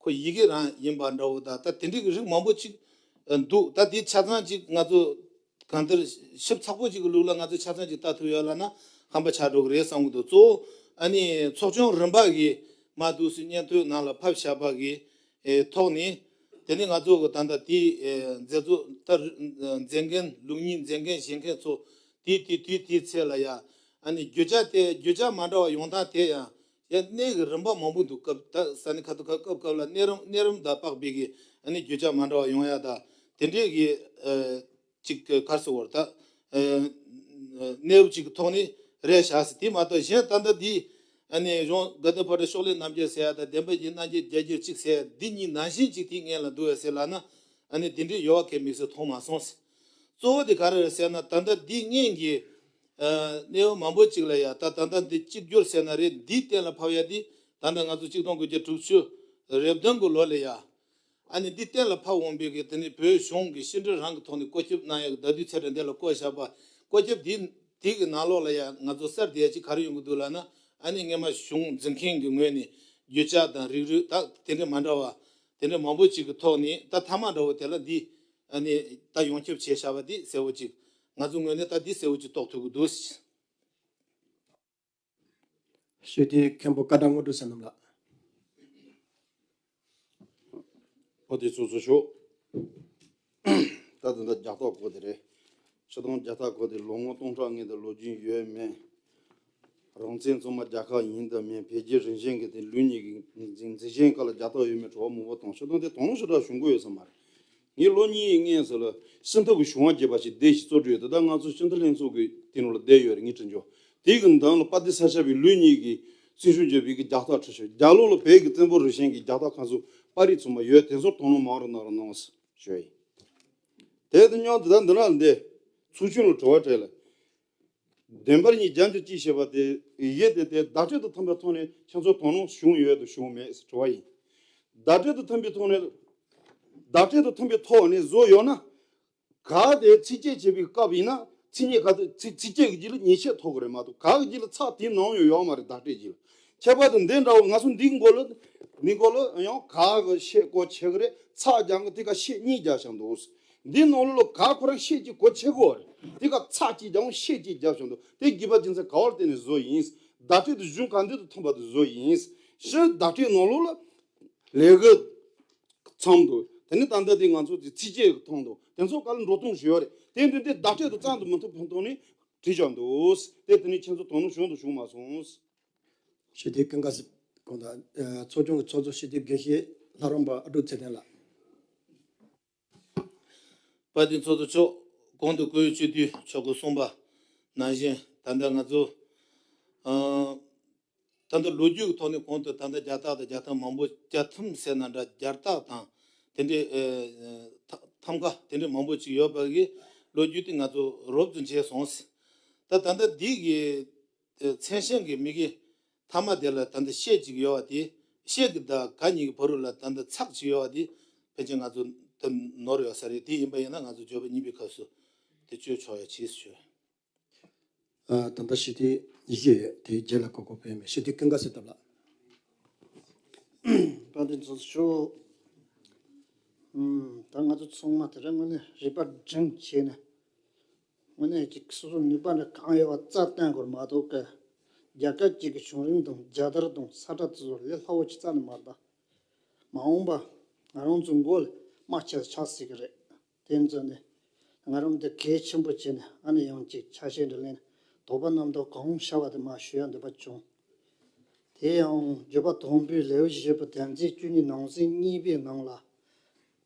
ཁོ་ཡི་གེ་རང་ཡིན་པ་འདྲ་བོ་དང་། ད་དེ་འདྲས་ཀྱི་རིགས་མང་པོ་ཅིག་འདུག་ད་དེ་ཆ་ཚང་ཅིག་ང་ཚོ་གང་ལྟར་ཞིབ་ཚགས་པོ་ཅིག་གི་ལུགས་ལ་ང་ཚོ་ཆ་ཚང་ཅིག་ལྟ་ཐུབ་ཡོད་ལབ་ན་ཧམ་པ་ཆགས་འགྲོ་གི་རེད་བསམ་གི་འདུག་གཙོ་བོ་ཨ་ནི་ཚོགས་ཆུང་རིམ་པ་གི་མར་འདུག་སེ་སྙན་ཐོའི་ནང་ལ་ཕབ་བཞག་པ་གི་ཨེ་ཐོག་ནས། དེ་ནི་ང་ཚོ་གི་ད་ལྟ་དེའི་ཨེ་མཛད་གཙོ་ད་མཛད་འགན་ལུགས་གཉིས་མཛད་འགན་བཞེས་མཁན་ཚོ་དེའི་དེའི་དུས་དེའི་ཚེ་ལ་ཡ་ཨ་ནི་རྒྱུ་ཆ་དེ་རྒྱུ་ཆ་མ་འདྲ་བ་ཡོང་སྟངས་དེ་ཡང་ཡ་གནས་ཀྱི་རིམ་པ་མང་པོ་འདུག་སྐབས་ད་ས་གནས་ཁ་ཐུག་ཁ་སྐབས་སྐབས་ལ་གནས་རིམ་གནས་རིམ་དང་དཔག་པའི་གི་ཨ་ནི་རྒྱུ་ཆ་མ་འདྲ་བ་ཡོང་ཡ་ད་དེ་འདྲས་ཀྱི་ཨེ། ཅིག་གི་གར་སོ་བར་ད་གནས་བབ་ཅིག་གི་ཐོག་ནས་རེད་བཞག་ཟེར། དེ་མ་གཏོགས་གཞན་ད་ལྟ་འདི་ཨ་ནི་གཞུང་དགའ་ལྡན་ཕོ་བྲང་ཤོག་ལེབ་རྣམ་བརྒྱད་ཟེར་ཡ་དང་བདེན་པ་བཞིའི་རྣམ་འགྱུར་བརྒྱད་ཅུ་གཅིག་ཟེར་ཡ་འདི་གཉིས་ནང་བཞིན་ཅིག་དེའི་སྔོན་ལ་འདུག་ཡ་ཟེར་ལབ་ན་ཨ་ནི་དེ་འདྲའི་ཡོད་པ་གལ་དམིགས་སུ་མཐོང་མ་སོང་ཟེར། གཙོ་བོ་དེ་ག་རེ་རེད་ཟེར་ན་ད་ལྟ་འདི་སྔོན་གྱི་གནས་བབ་མང་པོ་ཅིག་ལ་ཡ་ད་ད་ལྟ་འདི་གཅིག་གྱུར་ཟེར་ན་རེད། འདི་གཏན་ལ་ཕབ་ཡ་འདི་ད་ལྟ་ང་ཚོ་གཅིག་སྟོང་དགུ་བརྒྱ་དྲུག་ཅུ་རེ་བདུན་གྱི་ལོ་ལ་ཡ། ཨ་ནི་འདི་གཏན་ལ་ཕབ་འོང་བའི་གི་དེ་ནི་བོད་གཞུང་གི་ཕྱི་འབྲེལ་རང་གི་ཐོག་ནས་བཀོད་ཁྱབ་གནང་ཡག་གི་ཟླ་དུས་ཚེས་གྲངས་འདི་ལ་བཀོད་བཞག་པ། བཀོད་ཁྱབ་འདི་དེ་གི་ནང་ལོགས་ལ་ཡང་ང་ཚོ་གསར་བསྡད་ཡ་ཅིག་ག་རེ་ཡོང་གི་འདུག་ལབ་ན། ཨ་ནི་སྔོན་མ་གཞུང་འཛིན་མཁན་གྱི་ངོས་ནས་རྒྱུ་ཆ་དང་རིགས་རུས་ད་དེ་འདྲ་མ་འདྲ་བ་དེ་འདྲ་མང་པོ་ཅིག་གི་ཐོག་ནས་ད་མཐའ་མ་འདྲ་བོ་དེ་ལ་འདི་ཨ་ནི་ད་ཡོངས་ཁྱབ་བྱས་བཞག་པ་འདི་གསལ་བོ་ཅིག་ང་ཚོ་ངོས་ནས་ད་འདི་གསལ་བོ་ཅིག་རྟོགས་ཐུབ་ཀྱི་འདུག་སྤྱི་འཐུས་མཁན་པོ་ཀ་ཌ་དངོས་གྲུབ་བསོད་ནམས་ལགས། ཨོ་དེ་ཚོ་ཚོ་ཤོག་ད་ལྟ་འདི་རྒྱག་ཐག་གོ་དེ་རེད། ཆུ་དྭངས་རྒྱག་ཐག་གོ་དེ་ལོ་ངོ་སྟོང་ཕྲག་སྔོན་དུ་ལོ་རྒྱུས་ཡོད་མེད། རང་བཙན་བཙོང་མ་རྒྱལ་ཁབ་ཡིན་དང་མིན། འཕེལ་རྒྱས་རིམ་བཞིན་གྱི་དེ་ལུགས་གཉིས་ཀྱི་འཛིན་འཛིན་བཞིན་སྐབས་ལ་རྒྱག་ཐག་ཡོད་མེད་དྲི་བ་མང་པོ་བཏང་། ཆུ་དྭངས་དེ་དོ་སྣང་ཞེ་དྲག་བྱུང་གི་ཡོད་ས་མ་རེད། ངས་ལོ་གཉིས་སྔོན་ཟེར་ལ་སྤྱི་འཐུས་ཀྱི་གཞུང་བ་བརྒྱད་པ་ཞིག་སྡེ་ཞིག་གཙོ་གྲས་ཡོད་དེ། ད་ང་ཚོ་སྤྱི་འཐུས་ལྷན་ཚོགས་ཀྱི་དེ་ནང་ལ་བསྡད་ཡོད་རེད། ངས་དྲི་འཇོག་དེའི་གི་མདུན་ལ་དཔལ་ལྡན་ས་སྐྱ་པའི་ལུགས་གཉིས་ཀྱི་བརྩི་སྲུང་བརྗོད་པའི་གི་རྒྱག་ཐག་ཁྲིད་ཤོག་རྒྱ་ལོ་ལ་བོད་ཀྱི་བཙན་པོ་རིམ་བཞིན་གྱི་རྒྱག་ཐག་ཁ་སོ་པར་རིས་ཚང་མ་ཡོད། དེ་ཚོར་དོ་སྣང་མང་རུ་གནང་རོགས་གནང་ཞུ་ཡིན། དེ་དང་མཉམ་དུ་ད་འདི་ན་འདི་ཚོགས་ཆུང་ལ་དྲི་བ་སྤྲད་ལ། བདེན་པར་ཉིད་རྒྱ་འགྱུར་གྱིས་ཞེས་པ་དེ་ཡི་གེ་དེ་དེ་བརྡ་སྤྲོད་དང་མཐུན་པའི་ཐོག་ནས་ཁྱེད་ཚོ་དོ་སྣང་བྱུང་ཡོད་དམ་བྱུང་མེད་ཟེར་དྲི་བ་ཡིན། བརྡ་སྤྲོད་དང་མཐུན་པའི་ཐོག་ནས་བརྡ་སྤྲོད་དང་མཐུན་པའི་ཐོག་ནས་བཟོས་ཡོད་ན། ག་དེ་ཚིགས་བཅད་བྱས་པའི་སྐབས་ཡིན་ན་ཚིག་གཉིས་ག་དེ་ཚིག་ཚིགས་བཅད་ཀྱི་རྗེས་ལ་ཉེས་ཆད་ཐོབ་ཀྱི་རེད་མ་གཏོགས་ག་གི་རྗེས་ལ་ཚེག་དེའི་ནང་ཡང་ཡོད་མ་རེད། བརྡ་སྤྲོད་རྗེས་ལ། ཁྱད་པར་དུ་འདི་འདྲ་བོ་ང་ཚོ་འདི་མགོ་ལ་འདི་མགོ་ལ་ཡང་ག་གི་ཤད་གོ་ཆེ་གི་རེད། ཚེག་རྒྱག་གི་དེ་ག་ཤད་གཉིས་རྒྱག་བཞག་འདུག་འདི་ནང་ལོགས་ལ་ག་ཁོ་རང་ཤད་ཀྱི་གོ་ཆེ་གོ་རེད། དེ་ག་ཚེག་གཅིག་རྒྱག་ཤད་གཅིག་རྒྱག་བཞག་འདུག་དེ་དགོས་པ་རྒྱུ་མཚན་ག་བར་བརྟེན་ནས་བཟོ་ཡིན། བརྡ་སྤྲོད་དེ་གཞུང་ག་འདི་དང་མཐུན་པ་དུ་བཟོ་ཡིན། ཕྱིར་བརྡ་སྤྲོད་ནང་ལོགས་ལ་ལས་ཀ་ཚང་འདུག་དེ་ནི་ད་ལྟ་དེ་ང་ཚོ་དེ་ཚིགས་བཅད་ཀྱི་ཐོག་འདུག་དེ་ཚོ་ག་ལ་འགྲོ་སྟངས་ཞུ་ཡོད་རེད། དེ་འདི་དེ་བརྡ་སྤྲོད་དུ་ཙམ་དུ་མི་ཐུབ་ཕན་ཐོགས་ནས་བྲིས་བཞག་འདུག་དེ་དེ་ནི་ཁྱེད་ཚོ་དོ་སྣང་བྱུང་དང་བྱུང་མ་སོང་། སྤྱི་འཐུས་ཀུན་དགའ་གོང་དང་། ཚོགས་ཆུང་གི་ཚོགས་གཙོ་སྤྱི་འཐུས་དགེ་བཤེས་ལྷ་རམས་པ་ཨ་ཀྲུག་ཚེ་བརྟན་ལགས། དཔལ་ལྡན་ཚོགས་གཙོ་མཆོག་གོང་དུ་བཀུར་འོས་སྤྱི་འཐུས་མཆོག་གིས་གསུངས་པ་ནང་བཞིན་ད་ལྟ་ང་ཚོ་ཨ། ད་ལྟ་ལོ་རྒྱུས་ཀྱི་ཐོག་ནས་གོང་དུ་ད་ལྟ་རྒྱ་སྟག་དང་རྒྱ་ཐམ་མང་པོ་རྒྱ་ཐམ་ཟེར་ན་འདྲ་རྒྱ་སྟག་དང་དེ་འདྲའི་ཨེ་ཐ་ཐམ་ཀ་དེ་འདྲའི་མང་པོ་ཅིག་ཡོད་པ་གི་ལོ་རྒྱུས་དེ་ང་ཚོ་རོབ་ཙམ་མཇལ་སོང་། ད་ད་ལྟ་འདི་གི་ཨེ་མཚན་བྱང་གི་མི་གི་མཐའ་མ་དེ་ལ་ད་ལྟ་ཤད་ཅིག་ཡོད་པ་དེ་ཤད་ཀྱི་ད་ག་གཉིས་ཀྱི་བར་རུ་ལ་ད་ལྟ་ཚེག་ཅིག་ཡོད་པ་དེ་ཕལ་ཆེར་ང་ཚོ་ད་ནོར་ཡོད་ས་རེད། དེ་ཡིན་པ་ཡིན་ན་ང་ཚོ་བརྗོད་པ་གཉིས་པའི་སྐབས་སུ་དེ་བཅོས་ཆོག་ཡ་བྱེད་ཞུ། ཨ། ད་ལྟ་སྤྱི་འཐུས་ཡེ་ཤེས་ཡོད་དེའི་རྗེས་ལ་གོ་སྐབས་སྤེལ་མེད། སྤྱི་འཐུས་ཀུན་དགའ་བསོད་ནམས་ལགས། དཔལ་ལྡན་ཚོགས་གཙོ་མཆོག་ཨུམ། ད་ང་ཚོ་ཚང་མ་དེ་རིང་དངོས་གནས་རིག་པ་སྒྲིམ་བྱས་ནས་དངོས་གནས་ཀྱི་སོ་སོ་ནུས་པ་འདྲ་གང་ཡོད་པ་རྩ་བཏོན་དགོས་མ་གཏོགས་ཀ་རྒྱལ་ཁབ་ཅིག་གི་བྱུང་རིམ་དང་རྒྱལ་དར་དང་ས་ཁྲ་དེ་ཚོ་ལས་སླ་བོ་ཅིག་རྩ་ནས་མ་རེད། ད་མ་འོངས་པ་ང་རང་ཚོའི་མགོ་ལ་རྨ་ཆེ་ཆགས་སྲིད་ཀྱི་རེད། དེ་ཚོ་ནི་ང་རང་འདི་གལ་ཆེན་པོ་བྱས་ནས། ཨ་ནི་ཡང་ཅིག་ཆ་ཤས་འདྲ་ལེན། དོགས་པ་རྣམ་རྟོག་གང་ཤར་བ་དེ་མར་ཞུ་ཡ་འདོད་པ་བྱུང་། དེ་ཡང་བརྗོད་པ་དང་པོའི་ལེའུ་བཞི་པོ་དོན་ཚན་བཅུ་གཉིས་ནང་གསེས་གཉིས་པའི་ནང་ལ།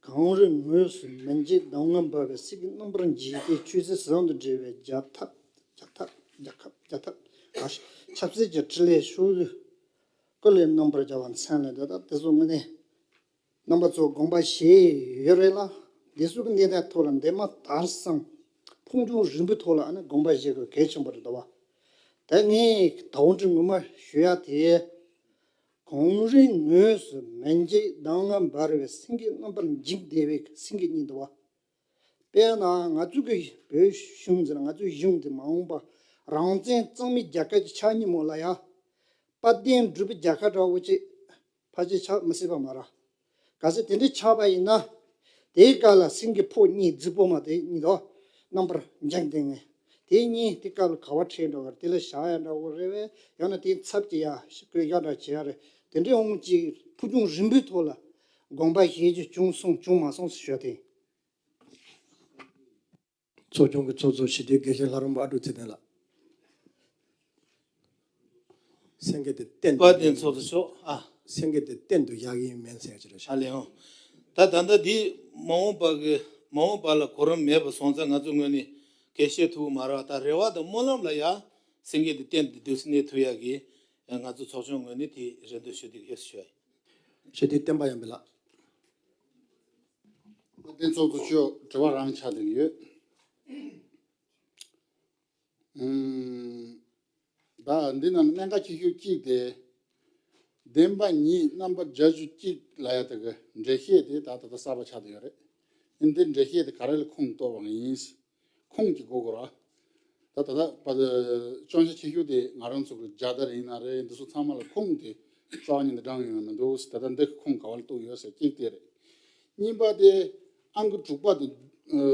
གངས་རི་ངོས་སུ་མི་འཇིགས་གདངས་ངར་འབར་བའི། སེང་གེ་རྣམ་པར་འཇིགས་པའི་ཆོས་ཚུལ་ཟུང་དུ་འབྲེལ་བའི་རྒྱལ་ཐབས། རྒྱལ་ཐབས། རྒྱལ་ཁབ། རྒྱལ་ཐབས། ཆབ་སྲིད་ཀྱི་ཕྲིན་ལས་ཕྱོགས་བཅུར་སྐུ་ལས་རྣམ་པར་རྒྱལ་བ་མཚན་ལས་འདས། ད་དེ་ཚོ་དངོས་གནས་རྣམ་པ་ཚོ་དགོངས་པ་བཞེས་ཡོད་རེད་ལ། འདི་ཚོ་གི་གནས་སྟངས་ཐོག་ལ་འདས་མ་ཐག་ཙམ་ཕུགས་རྒྱང་རིང་པོའི་ཐོག་ལ་ཨ་ནི་དགོངས་པ་བཞེས་དགོས་གལ་ཆེན་པོ་རེད་འདུག་བ། ད་ངས་ཟླ་བ་འདི་ངོ་མ་ཞུ་ཡ་དེ། གངས་རི་ངོས་སུ་མི་འཇིགས་གདངས་ངར་འབར་བའི། སེང་གེ་རྣམ་པར་འཇིགས་བསྡད་པའི་སེང་གེ་གཉིས་འདུག་བ། དཔེར་ན་ང་ཚོ་གི་བོད་གཞུང་ཟེར་ན། ང་ཚོའི་གཞུང་དེ་མ་འོངས་པ་རང་བཙན་གཙང་མའི་རྒྱལ་ཁབ་ཅིག་ཆགས་ཉིན་མོ་ལ་ཡ། དཔལ་ལྡན་འབྲུག་པའི་རྒྱལ་ཁབ་འདྲ་བོ་ཅིག་ཕལ་ཆེར་ཆགས་མི་སྲིད་པ་མ་རེད། གལ་སྲིད་དེ་འདྲ་ཆགས་པ་ཡིན་ན། དེའི་སྐབས་ལ་སེང་གེ་ཕོ་གཉིས་རྫིག་པོ་མ་དེ་གཉིས་དོ། རྣམ་པར་འཇིགས་བསྡད་མཁན་དེ་གཉིས་དེ་སྐབས་ལ་ག་བ་ཁྲིད་འགྲོ་བར། དེ་ལ་བཞག་ཡ་འདྲ་བོ་རེད་བས། ཡང་ན་དེའི་ཚབ་ཀྱི་ཡ་བསྐོས་ཡ་འདྲ་བྱེད་ཡ་རེད། དེ་འདྲའི་འོང་ཅིག་ཕུགས་རྒྱང་རིང་པོའི་ཐོག་ལ་དགོངས་པ་བཞེས་རྒྱུ་བྱུང་སོང་བྱུང་མ་སོང་ཟེར་ཞུ་ཡ་དེ། ཚོགས་ཆུང་གི་ཚོགས་གཙོ་ཞི་བདེའི་དགེ་བཤེས་ལྷ་རམས་པ་ཨ་ཀྲུག་ཚེ་བརྟན་ལགས། སེང་གེ་དེ་གཏན་དུ། དཔལ་ལྡན་ཚོགས་གཙོ་མཆོག་ཨ། སེང་གེ་དེ་གཏན་དུ་བཞག་གི་མིན་ཟེར་གྱི་རེད་ཤག་ཨ་ལས་ཧོ། ད་ད་ལྟ་འདི་མ་འོངས་པ་གི་མ་འོངས་པ་ལ་གོ་རིམ་མེད་པ་སོང་ཙང་ང་ཚོ་ངོས་ནས་གལ་བཤད་ཐུབ་ཀྱི་མ་རེད། ད་རེ་བ་དང་སྨོན་ལམ་ལ་ཡ་སེང་གེ་དེ་གཏན་དུ་འདུག་སེ་གནས་ཐུབ་ཡ་གི་ང་ཚོ་ཚོགས་ཆུང་ངོས་ནས་དེ་རེ་འདུན་ཞུ་བསྡད་ཡོད་ཟེར་ཞུ་ཡ་ཡིན། ཞི་བདེ་བསྟན་པ་ཡར་འཕེལ་ལགས། དེ་ཚོགས་གཙོ་མཆོག་དྲི་བ་རང་ཆགས་བསྡད་ཀྱི་ཡོད། ཨུམ། ད་འདི་ནང་གནད་འགག་ཆེ་ཤོས་གཅིག་དེ། བདེན་པ་ཉིད་རྣམ་པར་རྒྱལ་རྒྱུ་གཅིག་ལབ་ཡ་དེ་གི་འགྲེལ་བཤད་དེ་ད་ད་ལྟ་གསར་པ་ཆགས་བསྡད་ཡོད་རེད། ཨ་ནི་འདི་འགྲེལ་བཤད་དེ་ག་རེ་ལ་ཁུངས་གཏུགས་པ་ཡིན། ཁུངས་ཀྱི་དགོས་དགོས་ར། ད་ད་ལྟ་བར་དུ་སྐྱོན་ཆ་ཆེ་ཤོས་དེ་ང་རང་ཚོ་གི་རྒྱལ་དར་ཡིན་ན་རེད། འདི་ཚོ་ཚང་མ་ལ་ཁུངས་དེ་རྩ་བ་ཉིད་ནས་དྲངས་ཡོང་མི་འདུག་ཟེར། ད་ལྟ་འདི་ཁུངས་ག་བ་ལ་གཏུགས་ཡོད་ཟེར་གཅིག་དེ་རེད། གཉིས་པ་དེ་ཨང་ཀི་དྲུག་པ་དེ། ཨ།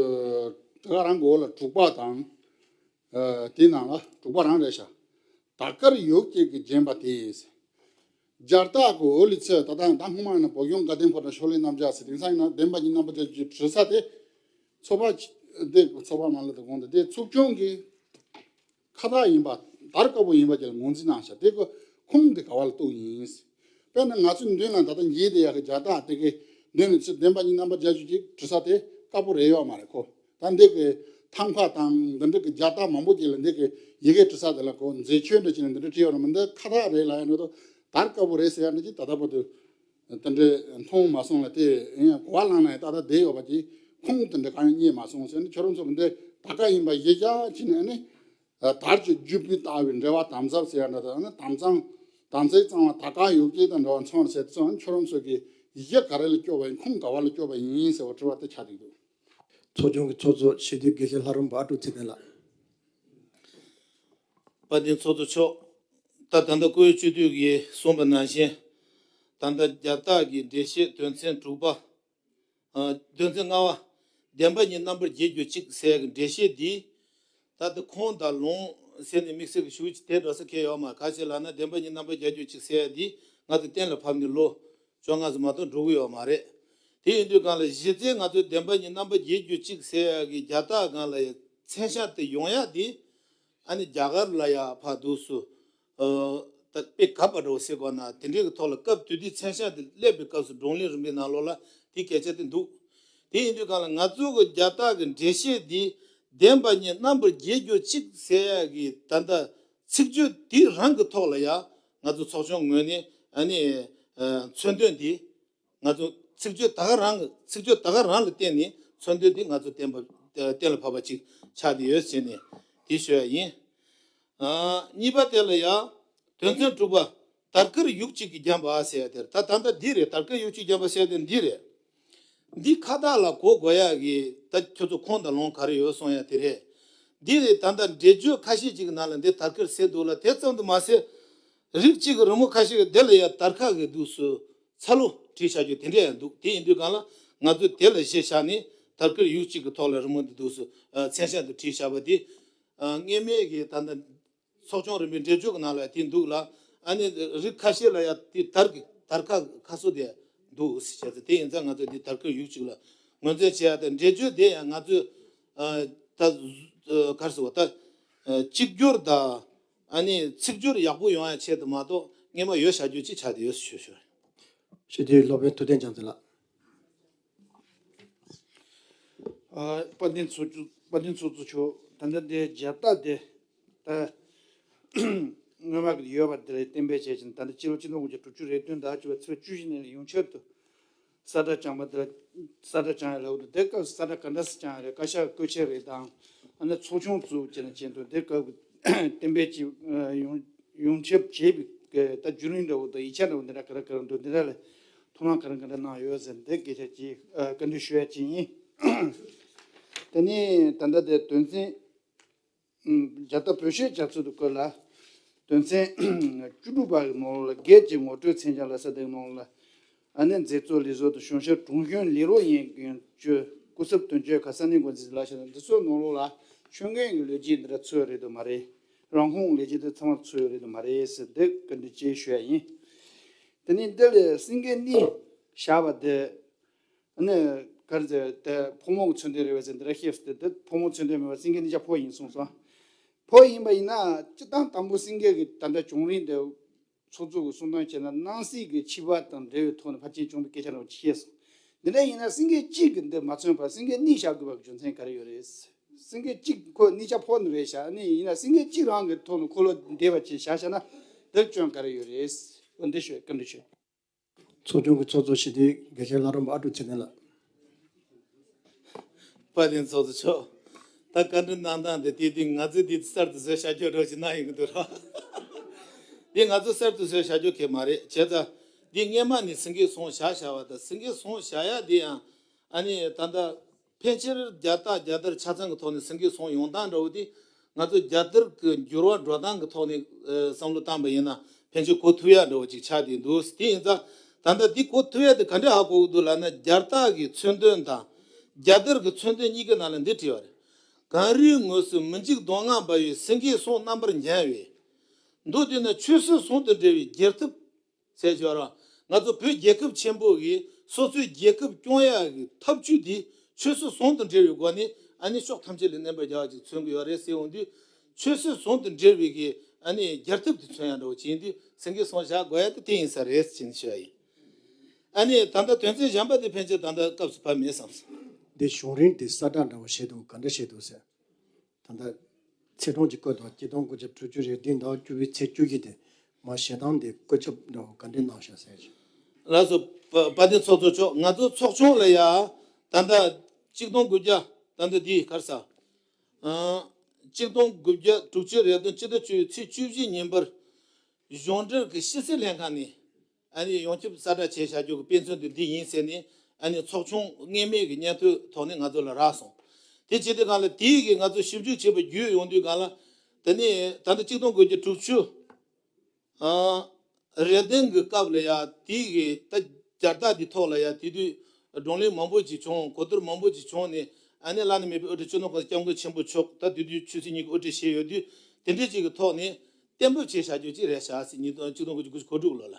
དེ་ག་རང་གི་འོག་ལ་དྲུག་པ་དང་། ཨ། དེའི་ནང་ལ་དྲུག་པ་རང་རེད་ཤག་ད་དཀར་ཡུག་གཅིག་གིས་བརྒྱན་པ་དེ། རྒྱལ་རྟགས་ཀྱི་འོད་ལས་ཚེ། ད་ལྟ་ད་སྔོན་མ་ཡིན་ན་བོད་གཞུང་དགའ་ལྡན་ཕོ་བྲང་ཤོ་ལོ་ཀའི་རྣམ་གཞག་ཟེར། དེང་སང་ཡིན་ན་བདེན་པ་ཉིད་རྣམ་པར་རྒྱལ་རྒྱུའི་དྲི་ཟ་དེ། ཚོགས་པ་དེ་ཚོགས་པ་མ་ལ་དུ་དགོངས་ཏེ་དེ་ཚོགས་ཆུང་གི་ཁ་བཏགས་ཡིན་པ། དར་དཀར་པོ་ཡིན་པ་ཅིག་ལ་ངོས་འཛིན་གནང་ཤག་དེ་གི་ཁུངས་དེ་ག་བ་ལ་གཏུགས་ཡིན། དཔེར་ན་ང་ཚོའི་མདུན་ལ་ད་ལྟ་ཡིན་དེ་ཡག་གི་རྒྱལ་རྟགས་དེ་གི་མདུན་ལ་ཚུར་བདེན་པ་ཉིད་རྣམ་པར་རྒྱལ་རྒྱུ་གི་དྲི་ཟ་དེ་དཀར་པོ་རེད་ཡོད་མ་རེད་ཁོ། ད་འདི་གི་ཐང་ཁ་དང་འདི་འདྲ་གི་རྒྱལ་རྟགས་མང་པོ་ཅིག་ལ་འདི་གི་ཡི་གེ་དྲི་ཟ་དེ་ལ་ཁོ་མཛེས་ཆོས་འདྲ་ཅིག་ལ་འདི་འདྲ་བྲིས་ཡོད་རེད། མི་འདི་ཁ་བཏགས་རེད་ལབ་ཡ་འདྲ་དོ། དར་དཀར་པོ་རེད་ཟེར་ཡ་འདྲ་ཅིག་ད་ལྟ་བར་དུ་དེ་འདྲ་མཐོང་མ་སོང་ལ། དེ་ཡིན་ཡང་གོ་བ་བླངས་ན་ཡང་ད་ལྟ་བསྡད་ཡོད་པ་ཅིག་ཁུངས་དེ་འདྲ་གང་ཡང་རྙེད་མ་སོང་ཟེར་ནས། ཁྱོད་རང་ཚོ་གི་འདི་ད་ག་ཡིན་པ་གཞི་བཞག་བྱས་ནས་ནི། དར་གྱི་རྒྱུད་པའི་ལྟ་བའི་འགྲེལ་པ་དམ་ཟབ་ཟེར་ཡ་འདྲ་དང་། ནི་དམ་གཙང་དམ་ཚིག་གཙང་བ་དར་དཀར་ཡུག་གཅིག་དང་འདྲ་བ་མཚོན་ཟེར་དུས་ཙང་། ཁྱོད་རང་ཚོ་གི་གཞི་ག་རེ་ལ་སྐྱོར་བ་ཡིན། ཁུངས་ག་བ་ལ་སྐྱོར་བ་ཡིན་ཟེར་བ་དྲི་བ་དེ་ཆགས་བསྡད་འདུག་ཚོགས་ཆུང་གི་ཚོགས་གཙོ་ཞི་བདེའི་དགེ་བཤེས་ལྷ་རམས་པ་ཨ་ཀྲུག་ཚེ་བརྟན་ལགས། དཔལ་ལྡན་ཚོགས་གཙོ་མཆོག་ད་ད་ལྟ་སྐུ་ཡོད་སྤྱི་འཐུས་ཀྱིས་གསུངས་པ་ནང་བཞིན། ད་ལྟ་རྒྱལ་རྟགས་ཀྱི་འགྲེལ་བཤད་དོན་ཚན་དྲུག་པ། ཨ། དོན་ཚན་ལྔ་པ། བདེན་པ་ཉིད་རྣམ་པར་རྒྱལ་རྒྱུ་གཅིག་ཟེར་ཡ་གི་འགྲེལ་བཤད་འདི། ད་ལྟ་ཁུངས་དང་ལུང་ཟེར་ནས་དམིགས་བསལ་གྱི་ཞུ་རྒྱུ་དེ་འདྲ་ས་ཁེལ་ཡོད་མ་རེད། ག་ཅི་ལབ་ན་བདེན་པ་ཉིད་རྣམ་པར་རྒྱལ་རྒྱུ་གཅིག་ཟེར་ཡ་འདི་ང་ཚོ་གཏན་ལ་ཕབ་ནས་ལོ་བཅོ་ལྔ་ཙམ་མ་གཏོགས་འགྲོ་གི་ཡོད་མ་རེད། དེ་ཡིན་དུས་སྒང་ལ་གཞི་རྩའི་ང་ཚོའི་བདེན་པ་ཉིད་རྣམ་པར་རྒྱལ་རྒྱུ་གཅིག་ཟེར་ཡ་གི་རྒྱལ་རྟགས་སྒང་ལ་ཡ་མཚན་ཤས་དེ་ཡོང་ཡ་འདི། ཨ་ནི་རྒྱ་གར་ལ་ཡ་ཕར་འདུག་སེ། ཨ། ད་དཔེ་གབ་པ་འདྲ་བོ་ཟེར་དགོས་ན། དེ་འདྲའི་གི་ཐོག་ལ་སྐབས་དེ་དུས་མཚན་ཤས་དེ་སླེབས་པའི་སྐབས་སུ་བགྲོ་གླེང་རིམ་པའི་ནང་ལོགས་ལ་དེ་སྐད་ཆ་དེ་འདུག་དེ་ཡིན་དུས་སྒང་ལ་ང་ཚོ་གི་རྒྱལ་རྟགས་ཀྱི་འགྲེལ་བཤད་འདི་བདེན་པ་ཉིད་རྣམ་པར་རྒྱལ་རྒྱུ་གཅིག་ཟེར་ཡ་གི་ད་ལྟ་ཚིག་བརྗོད་དེ་རང་གི་ཐོག་ལ་ཡ་ང་ཚོ་ཚོགས་ཆུང་ངོས་ནས་ཨ་ནི། ཨ། མཚོན་དོན་འདི། ང་ཚོ་ཚིག་བརྗོད་ད་ག་རང་གི་ཚིག་བརྗོད་ད་ག་རང་ལ་བརྟེན་ནས་མཚོན་དོན་འདི་ང་ཚོ་གཏན་ཕབ་གཏན་ལ་ཕབ་པ་ཅིག་ཆགས་བསྡད་ཡོད་ཟེར་ནས་དེ་ཞུ་ཡ་ཡིན། ཨ། གཉིས་པ་དེ་ལ་ཡ། དོན་ཚན་དྲུག་པ། དར་དཀར་ཡུག་གཅིག་གིས་བརྒྱན་པ་ཟེར་ཡ་དེ་རེད། ད་ད་ལྟ་འདི་རེད། དར་དཀར་ཡུག་གཅིག་བརྒྱན་པ་ཟེར་ཡ་དེ་འདི་རེད། འདི་ཁ་བཏགས་ལ་གོ་དགོས་ཡ་གི་ད་ཁྱོད་ཚོ་ཁུངས་དང་ལུང་ག་རེ་ཡོད་གསུང་ཡ་དེ་རེད། འདི་རེད། ད་ལྟ་འགྲེལ་བརྗོད་ཁ་ཤས་ཅིག་གི་ནང་ལ་འདི་དར་དཀར་ཟེར་འདུག་ལ། དེ་ཙམ་དུ་མ་ཟད། རིགས་གཅིག་གི་རི་མོ་ཁ་ཤས་ཀྱི་དེ་ལ་ཡ་དར་ཁ་གི་འདུག་སེ་ཚ་ལུ་བྲིས་བཞག་རྒྱུ་དེ་འདྲ་ཡང་འདུག་དེ་ཡིན་དུས་སྒང་ལ་ང་ཚོས་དེ་ལ་གཞི་བཞག་ནས་དར་དཀར་ཡུག་གཅིག་གི་ཐོག་ལ་རི་མོ་འདི་འདུག་སེ། ཨ། མཚན་ཤས་འདི་བྲིས་བཞག་པ་དེ། ཨ། སྔོན་མའི་གི་ད་ལྟ་ཚོགས་ཆུང་རིམ་པའི་འགྲེལ་བརྗོད་ཀྱི་ནང་ལ་དེ་འདུག་ལ། ཨ་ནི་རིགས་ཁ་ཤས་ལ་ཡ་དེ་དར་གི་དར་ཁ་ཁ་གསོ་དེ་འདུག་ཟེར་བྱས་ཙང་། དེ་ཡིན་ཙང་ང་ཚོས་འདི་དར་དཀར་ཡུག་གཅིག་ལ་ ངོས་འཛིན་བྱེད་ཡ་དང་འགྲེལ་བརྗོད་དེ་ཡང་ང་ཚོས་ཨ་ད་ཨ་ག་རེ་ཟེར་བ་ད་ཨ་གཅིག་གྱུར་དང་ཨ་ནི་ཚིག་སྦྱོར་ཡག་པོ་ཡོང་ཡ་ཆེད་དུ་མ་གཏོགས་སྔོན་མ་ཡོད་བྱ་རྒྱུ་ཅིག་ཆགས་བསྡད་ཡོད་ཞུ་ཞུ། ཞུ་དེ་སློབ་དཔོན་ཐུབ་བསྟན་རྒྱལ་མཚན་ལགས། ཨ་དཔལ་ལྡན་ཚོགས་གཙོ། དཔལ་ལྡན་ཚོགས་གཙོ་མཆོག་ད་ལྟ་འདི་རྒྱལ་རྟགས་འདི་ད་སྔོན་མ་གི་ཡོད་པ་འདི་ལ་གཏན་འབེབས་བྱས་ཤིང་ད་ལྟ་སྤྱི་ལོ་ཆིག་སྟོང་དགུ་བརྒྱ་དྲུག་ཅུ་རེ་བདུན་ཟླ་བཅུ་པའི་ཚེས་བཅུ་བཞི་ཉིན་ལ་ཡོངས་ཁྱབ་ཏུ་གསལ་བསྒྲགས་བསྐྱངས་པ་འདི་ལ་གསལ་བསྒྲགས་བསྐྱངས་ཡ་ལབ་འདུག་འདི་སྐབས་སུ་གསལ་བསྒྲགས་ག་འདྲ་སེ་བསྐྱངས་ཡ་རེད། བཀའ་ཤག་བཀོད་ཆེན་རེད་དང་ཨ་ནི་ཚོགས་ཆུང་བཙུགས་བྱས་ནས་བྱས་འདུག་འདི་སྐབས་ཀྱི་གཏན་འབེབས་ཀྱི་ཡོངས་ཡོངས་ཁྱབ་བྱས་པའི་ད་བརྒྱུད་རིམ་འདྲ་བོ་དང་ཡིག་ཆ་འདྲ་བོ་འདི་འདྲ་ག་རེ་ག་རེ་འདུག་འདི་འདྲ་ལ་ཐུགས་སྣང་ག་རེ་ག་འདྲ་གནང་ཡོད་ཟེར་འདི་སྐད་ཆ་ཅིག་བཀའ་འདྲི་ཞུ་ཡ་ཅིག་ཡིན། དེ་ནས་ད་ལྟ་དེ་དོན་ཚན་བརྒྱ་རྟགས་བོད་གཞས་རྒྱ་མཚོ་དུ་བཀོད་ལ། དོན་ཚན་བཅུ་དྲུག་པ་གི་ནང་ལ་སྒེར་གྱི་ངོ་སྤྲོད་མཚན་བྱང་ལ་ས་དེའི་ནང་ལ་ཨ་ནི་མཛད་གཙོ་ལས་བཟོ་དང་གཞུང་ཞབས་དྲུང་གཞོན་ལས་རོགས་ཡིན་དགོས་རྒྱུ་སྐུ་ཚབ་དོན་གཅོད་ཁ་ས་གནས་འགོ་འཛིན་ལ་ཤ་འདི་ཚོའི་ནང་ལོགས་ལ་ཆོས་འགན་གྱི་ལས་བྱེད་འདི་འདྲ་ཚུད་རེད་དམ་མ་རེད། རང་ཁོངས་ལས་བྱེད་འདི་ཚང་མ་ཚུད་རེད་དམ་མ་རེད་ཟེར་འདི་བཀའ་འདྲི་ཅིག་ཞུ་ཡ་ཡིན། དེ་ནས་འདི་ལས་སེང་གེ་གཉིས་བཞག་པ་དེ། ཨ་ནི་ག་རེ་ཟེར་དེ་ཕོ་མོ་གི་མཚོན་དོན་རེད་པས་ཟེར་འདི་ར་ཤེས་སུ་དེ་དེ་ཕོ་མོ་མཚོན་དོན་མེད་པ་སེང་གེ་གཉིས་ཆ་ཕོ་ཡིན་གསུངས་སོང་། ཕོ་ཡིན་པ་ཡིན་ན་སྤྱི་བཏང་དང་པོ་སེང་གེ་གི་ད་ལྟ་བྱུང་རིམ་དེ་ཚོགས་གཙོ་གི་གསུང་དོན་བྱས་ན་སྣང་སྲིད་ཀྱི་འཆི་བ་དང་འབྲེལ་བའི་ཐོག་ནས་ཕལ་ཆེར་བྱུང་བའི་སྐད་ཆ་རེད་པ་ཅེས་གསུངས། འདི་འདྲ་ཡིན་ན་སེང་གེ་གཅིག་གི་འདི་མ་མཚོན་པར་སེང་གེ་གཉིས་བཞག་དགོས་པ་གི་རྒྱུ་མཚན་ག་རེ་ཡོད་རེད། སེང་གེ་གཅིག་ཁོ་གཉིས་ཆ་ཕོ་ནི་རེད་ཤག་ཨ་ནི་ཡིན་ན་སེང་གེ་གཅིག་རང་གི་ཐོག་ནས་འཁོར་ལོ་བསྡད་པ་ཅིག་བཞག་བཞག་ན་འདིར་སྐྱོན་ག་རེ་ཡོད་རེད། འོ་འདི་ཞུ་བཀའ་འདྲི་ཞུ། ཚོགས་ཆུང་གི་ཚོགས་གཙོ་ཞི་བདེའི་དགེ་བཤེས་བླ་རུང་ཨ་ཀྲུག་ཚེ་བརྟན་ལགས། དཔལ་ལྡན་ཚོགས་གཙོ་མཆོག་ད་བཀའ་འདྲི་གནང་སྟངས་དེ་དེ་དུས་ང་ཚོས་དེ་གསར་དུ་བཟོས་བྱ་རྒྱུ་རོགས་ཞིག་གནང་ཡོང་གི་འདུག་ར། དེ་ང་ཚོས་གསར་དུ་བཟོས་བྱ་རྒྱུ་གལ་མ་རེད། བྱས་ཙང་དེ་སྔས་མ་ནས་སེང་གེ་སོང་བཞག་བཞག་པ་དང་སེང་གེ་སོང་བཞག་ཡ་དེ་ཡང་ཨ་ནི་ད་ལྟ་ཕལ་ཆེར་རྒྱལ་རྟགས་རྒྱལ་དར་ཆ་ཚང་གི་ཐོག་ནས་སེང་གེ་སོང་ཡོང་སྟངས་འདྲ་བོ་དེ་ང་ཚོ་རྒྱལ་དར་གྱི་འགྱུར་བ་འགྲོ་སྟངས་ཀྱི་ཐོག་ནས་ཨ་བསམ་བློ་བཏང་པ་ཡིན་ན་ཕལ་ཆེར་གོ་ཐུབ་ཡག་འདྲ་བོ་ཅིག་ཆགས་བསྡད་འདུག་དེ་ཡིན་ཙང་ད་ལྟ་འདི་གོ་ཐུབ་ཡག་དེ་ག་འདྲས་ཧ་གོ་གི་འདུག་ལབ་ན་རྒྱལ་རྟགས་ཀྱི་མཚོན་དོན་དང་རྒྱལ་དར་གྱི་མཚོན་དོན་གཉིས་ཀའི་ནང་ལ་འདི་བྲིས་པ་རེད། གངས་རིའི་ངོས་སུ་མི་འཇིགས་གདོང་ལྔ་འབར་བའི་སེང་གེའི་སྲོག་རྣམ་པར་ཉར་བས། མདོ་དེ་ནི་ཆོས་སྲིད་ཟུང་དུ་འབྲེལ་བའི་རྒྱལ་ཐབས། ཟེར་ཞོར་ང་ཚོ་བོད་རྒྱལ་ཁབ་ཆེན་པོ་གིས་སོ་སོའི་རྒྱལ་ཁབ་སྐྱོང་ཡག་གི་ཐབས་ཇུས་དེ་ཆོས་སྲིད་ཟུང་དུ་འབྲེལ་བའི་སྒོ་ནས་ཨ་ནི་ཕྱོགས་ཐམས་ཅད་ལ་གནོན་པར་བྱ་བ་ཅིག་མཚོན་གྱི་ཡོད་རེད་ཟེར་འོང་དུས་ཆོས་སྲིད་ཟུང་དུ་འབྲེལ་བའི་གི་ཨ་ནི་རྒྱལ་ཐབས་དེ་མཚོན་ཡག་འདྲ་བོ་བྱས་དུས་སེང་གེ་སོང་བཞག་དགོས་ཡག་དེ་དེ་ཡིན་ས་རེད་ཅེས་ཞུ་ཡ་ཡིན། ཨ་ནི་ད་ལྟ་དོན་ཚན་གཞན་པ་དེ་ཕན་ཆད་ད་ལྟ་སྐབས་སུ་བབས་མེད་བསམ་སོང་། འདི་བྱུང་རིམ་དེ་གསལ་བསྒྲགས་འདྲ་བོ་བྱས་འདུག་ག་འདྲ་བྱས་འདུག་ཟེར། ད་ལྟ་ཚེས་གྲངས་ཀྱི་སྐོར་དང་སྤྱི་ཟླ་དགུ་བཅུ་དྲུག་ཅུ་རེ་བདུན་ཟླ་བཅུ་པའི་ཚེས་བཅུ་བཞི་དེ་མ་བྱེད་སྟངས་དེ་བཀོད་ཁྱབ་འདྲ་བོ་ག་འདྲས་གནང་ཤག་ཟེར། ལགས་སོ། པ་པ་དེ་ཚོགས་གཙོ་མཆོག་ང་ཚོ་ཚོགས་ཆུང་ལ་ཡ་ད་ལྟ་གཅིག་སྟོང་དགུ་བརྒྱ་ད་ལྟ་འདི་གར་ས་ཨ་གཅིག་སྟོང་དགུ་བརྒྱ་དྲུག་ཅུ་རེ་བདུན་སྤྱི་ཟླ་བཅུ་ཚེས་བཅུ་བཞི་ཉིན་པར་གཞུང་འབྲེལ་གྱི་ཕྱི་སྲིད་ལྷན་ཁང་ནས། ཨ་ནི་ཡོངས་ཁྱབ་གསལ་བསྒྲགས་བྱས་བཞག་རྒྱུ་གི་དཔེ་མཚོན་དེ་འདི་ཡིན་ཟེར་ནས་ཨ་ནི་ཚོགས་ཆུང་སྔོན་མའི་གི་སྙན་ཐོའི་ཐོག་ནས་ང་ཚོ་ལ་རག་སོང་། དེ་བྱེད་དུས་སྒང་ལ་དེའི་གི་ང་ཚོ་ཞིབ་འཇུག་བྱེད་པ་བརྒྱུད་ཡོང་དུས་སྒང་ལ་དེ་ནས་ད་ལྟ་གཅིག་སྟོང་དགུ་བརྒྱ་དྲུག་ཅུ་ཨ་རེ་བདུན་གི་སྐབས་ལ་ཡ་དེའི་གི་ད་རྒྱལ་རྟགས་དེ་ཐོག་ལ་ཡ་དེ་དུས་བགྲོ་གླེང་མང་པོ་ཅིག་བྱུང་གོ་བསྡུར་མང་པོ་ཅིག་བྱུང་ནས་ཨ་ནི་བླ་ན་མེད་པའི་དབུ་ཁྲིད་སྤྱི་ནོར་༸གོང་ས་༸སྐྱབས་མགོན་ཆེན་པོ་མཆོག་ད་དེ་དུས་ཆོས་སྲིད་གཉིས་ཀྱི་དབུ་ཁྲིད་བྱས་ཡོད་དུས་དེ་འདྲའི་ཅིག་གི་ཐོག་ནས་གཏན་འབེབས་བྱས་བཞག་རྒྱུ་ཅིག་རེད་བཞག་ཟེར་ཉིས་སྟོང་གཅིག་སྟོང་དགུ་བརྒྱ་དགུ་བཅུ་གོ་དྲུག་ལོ་ལ།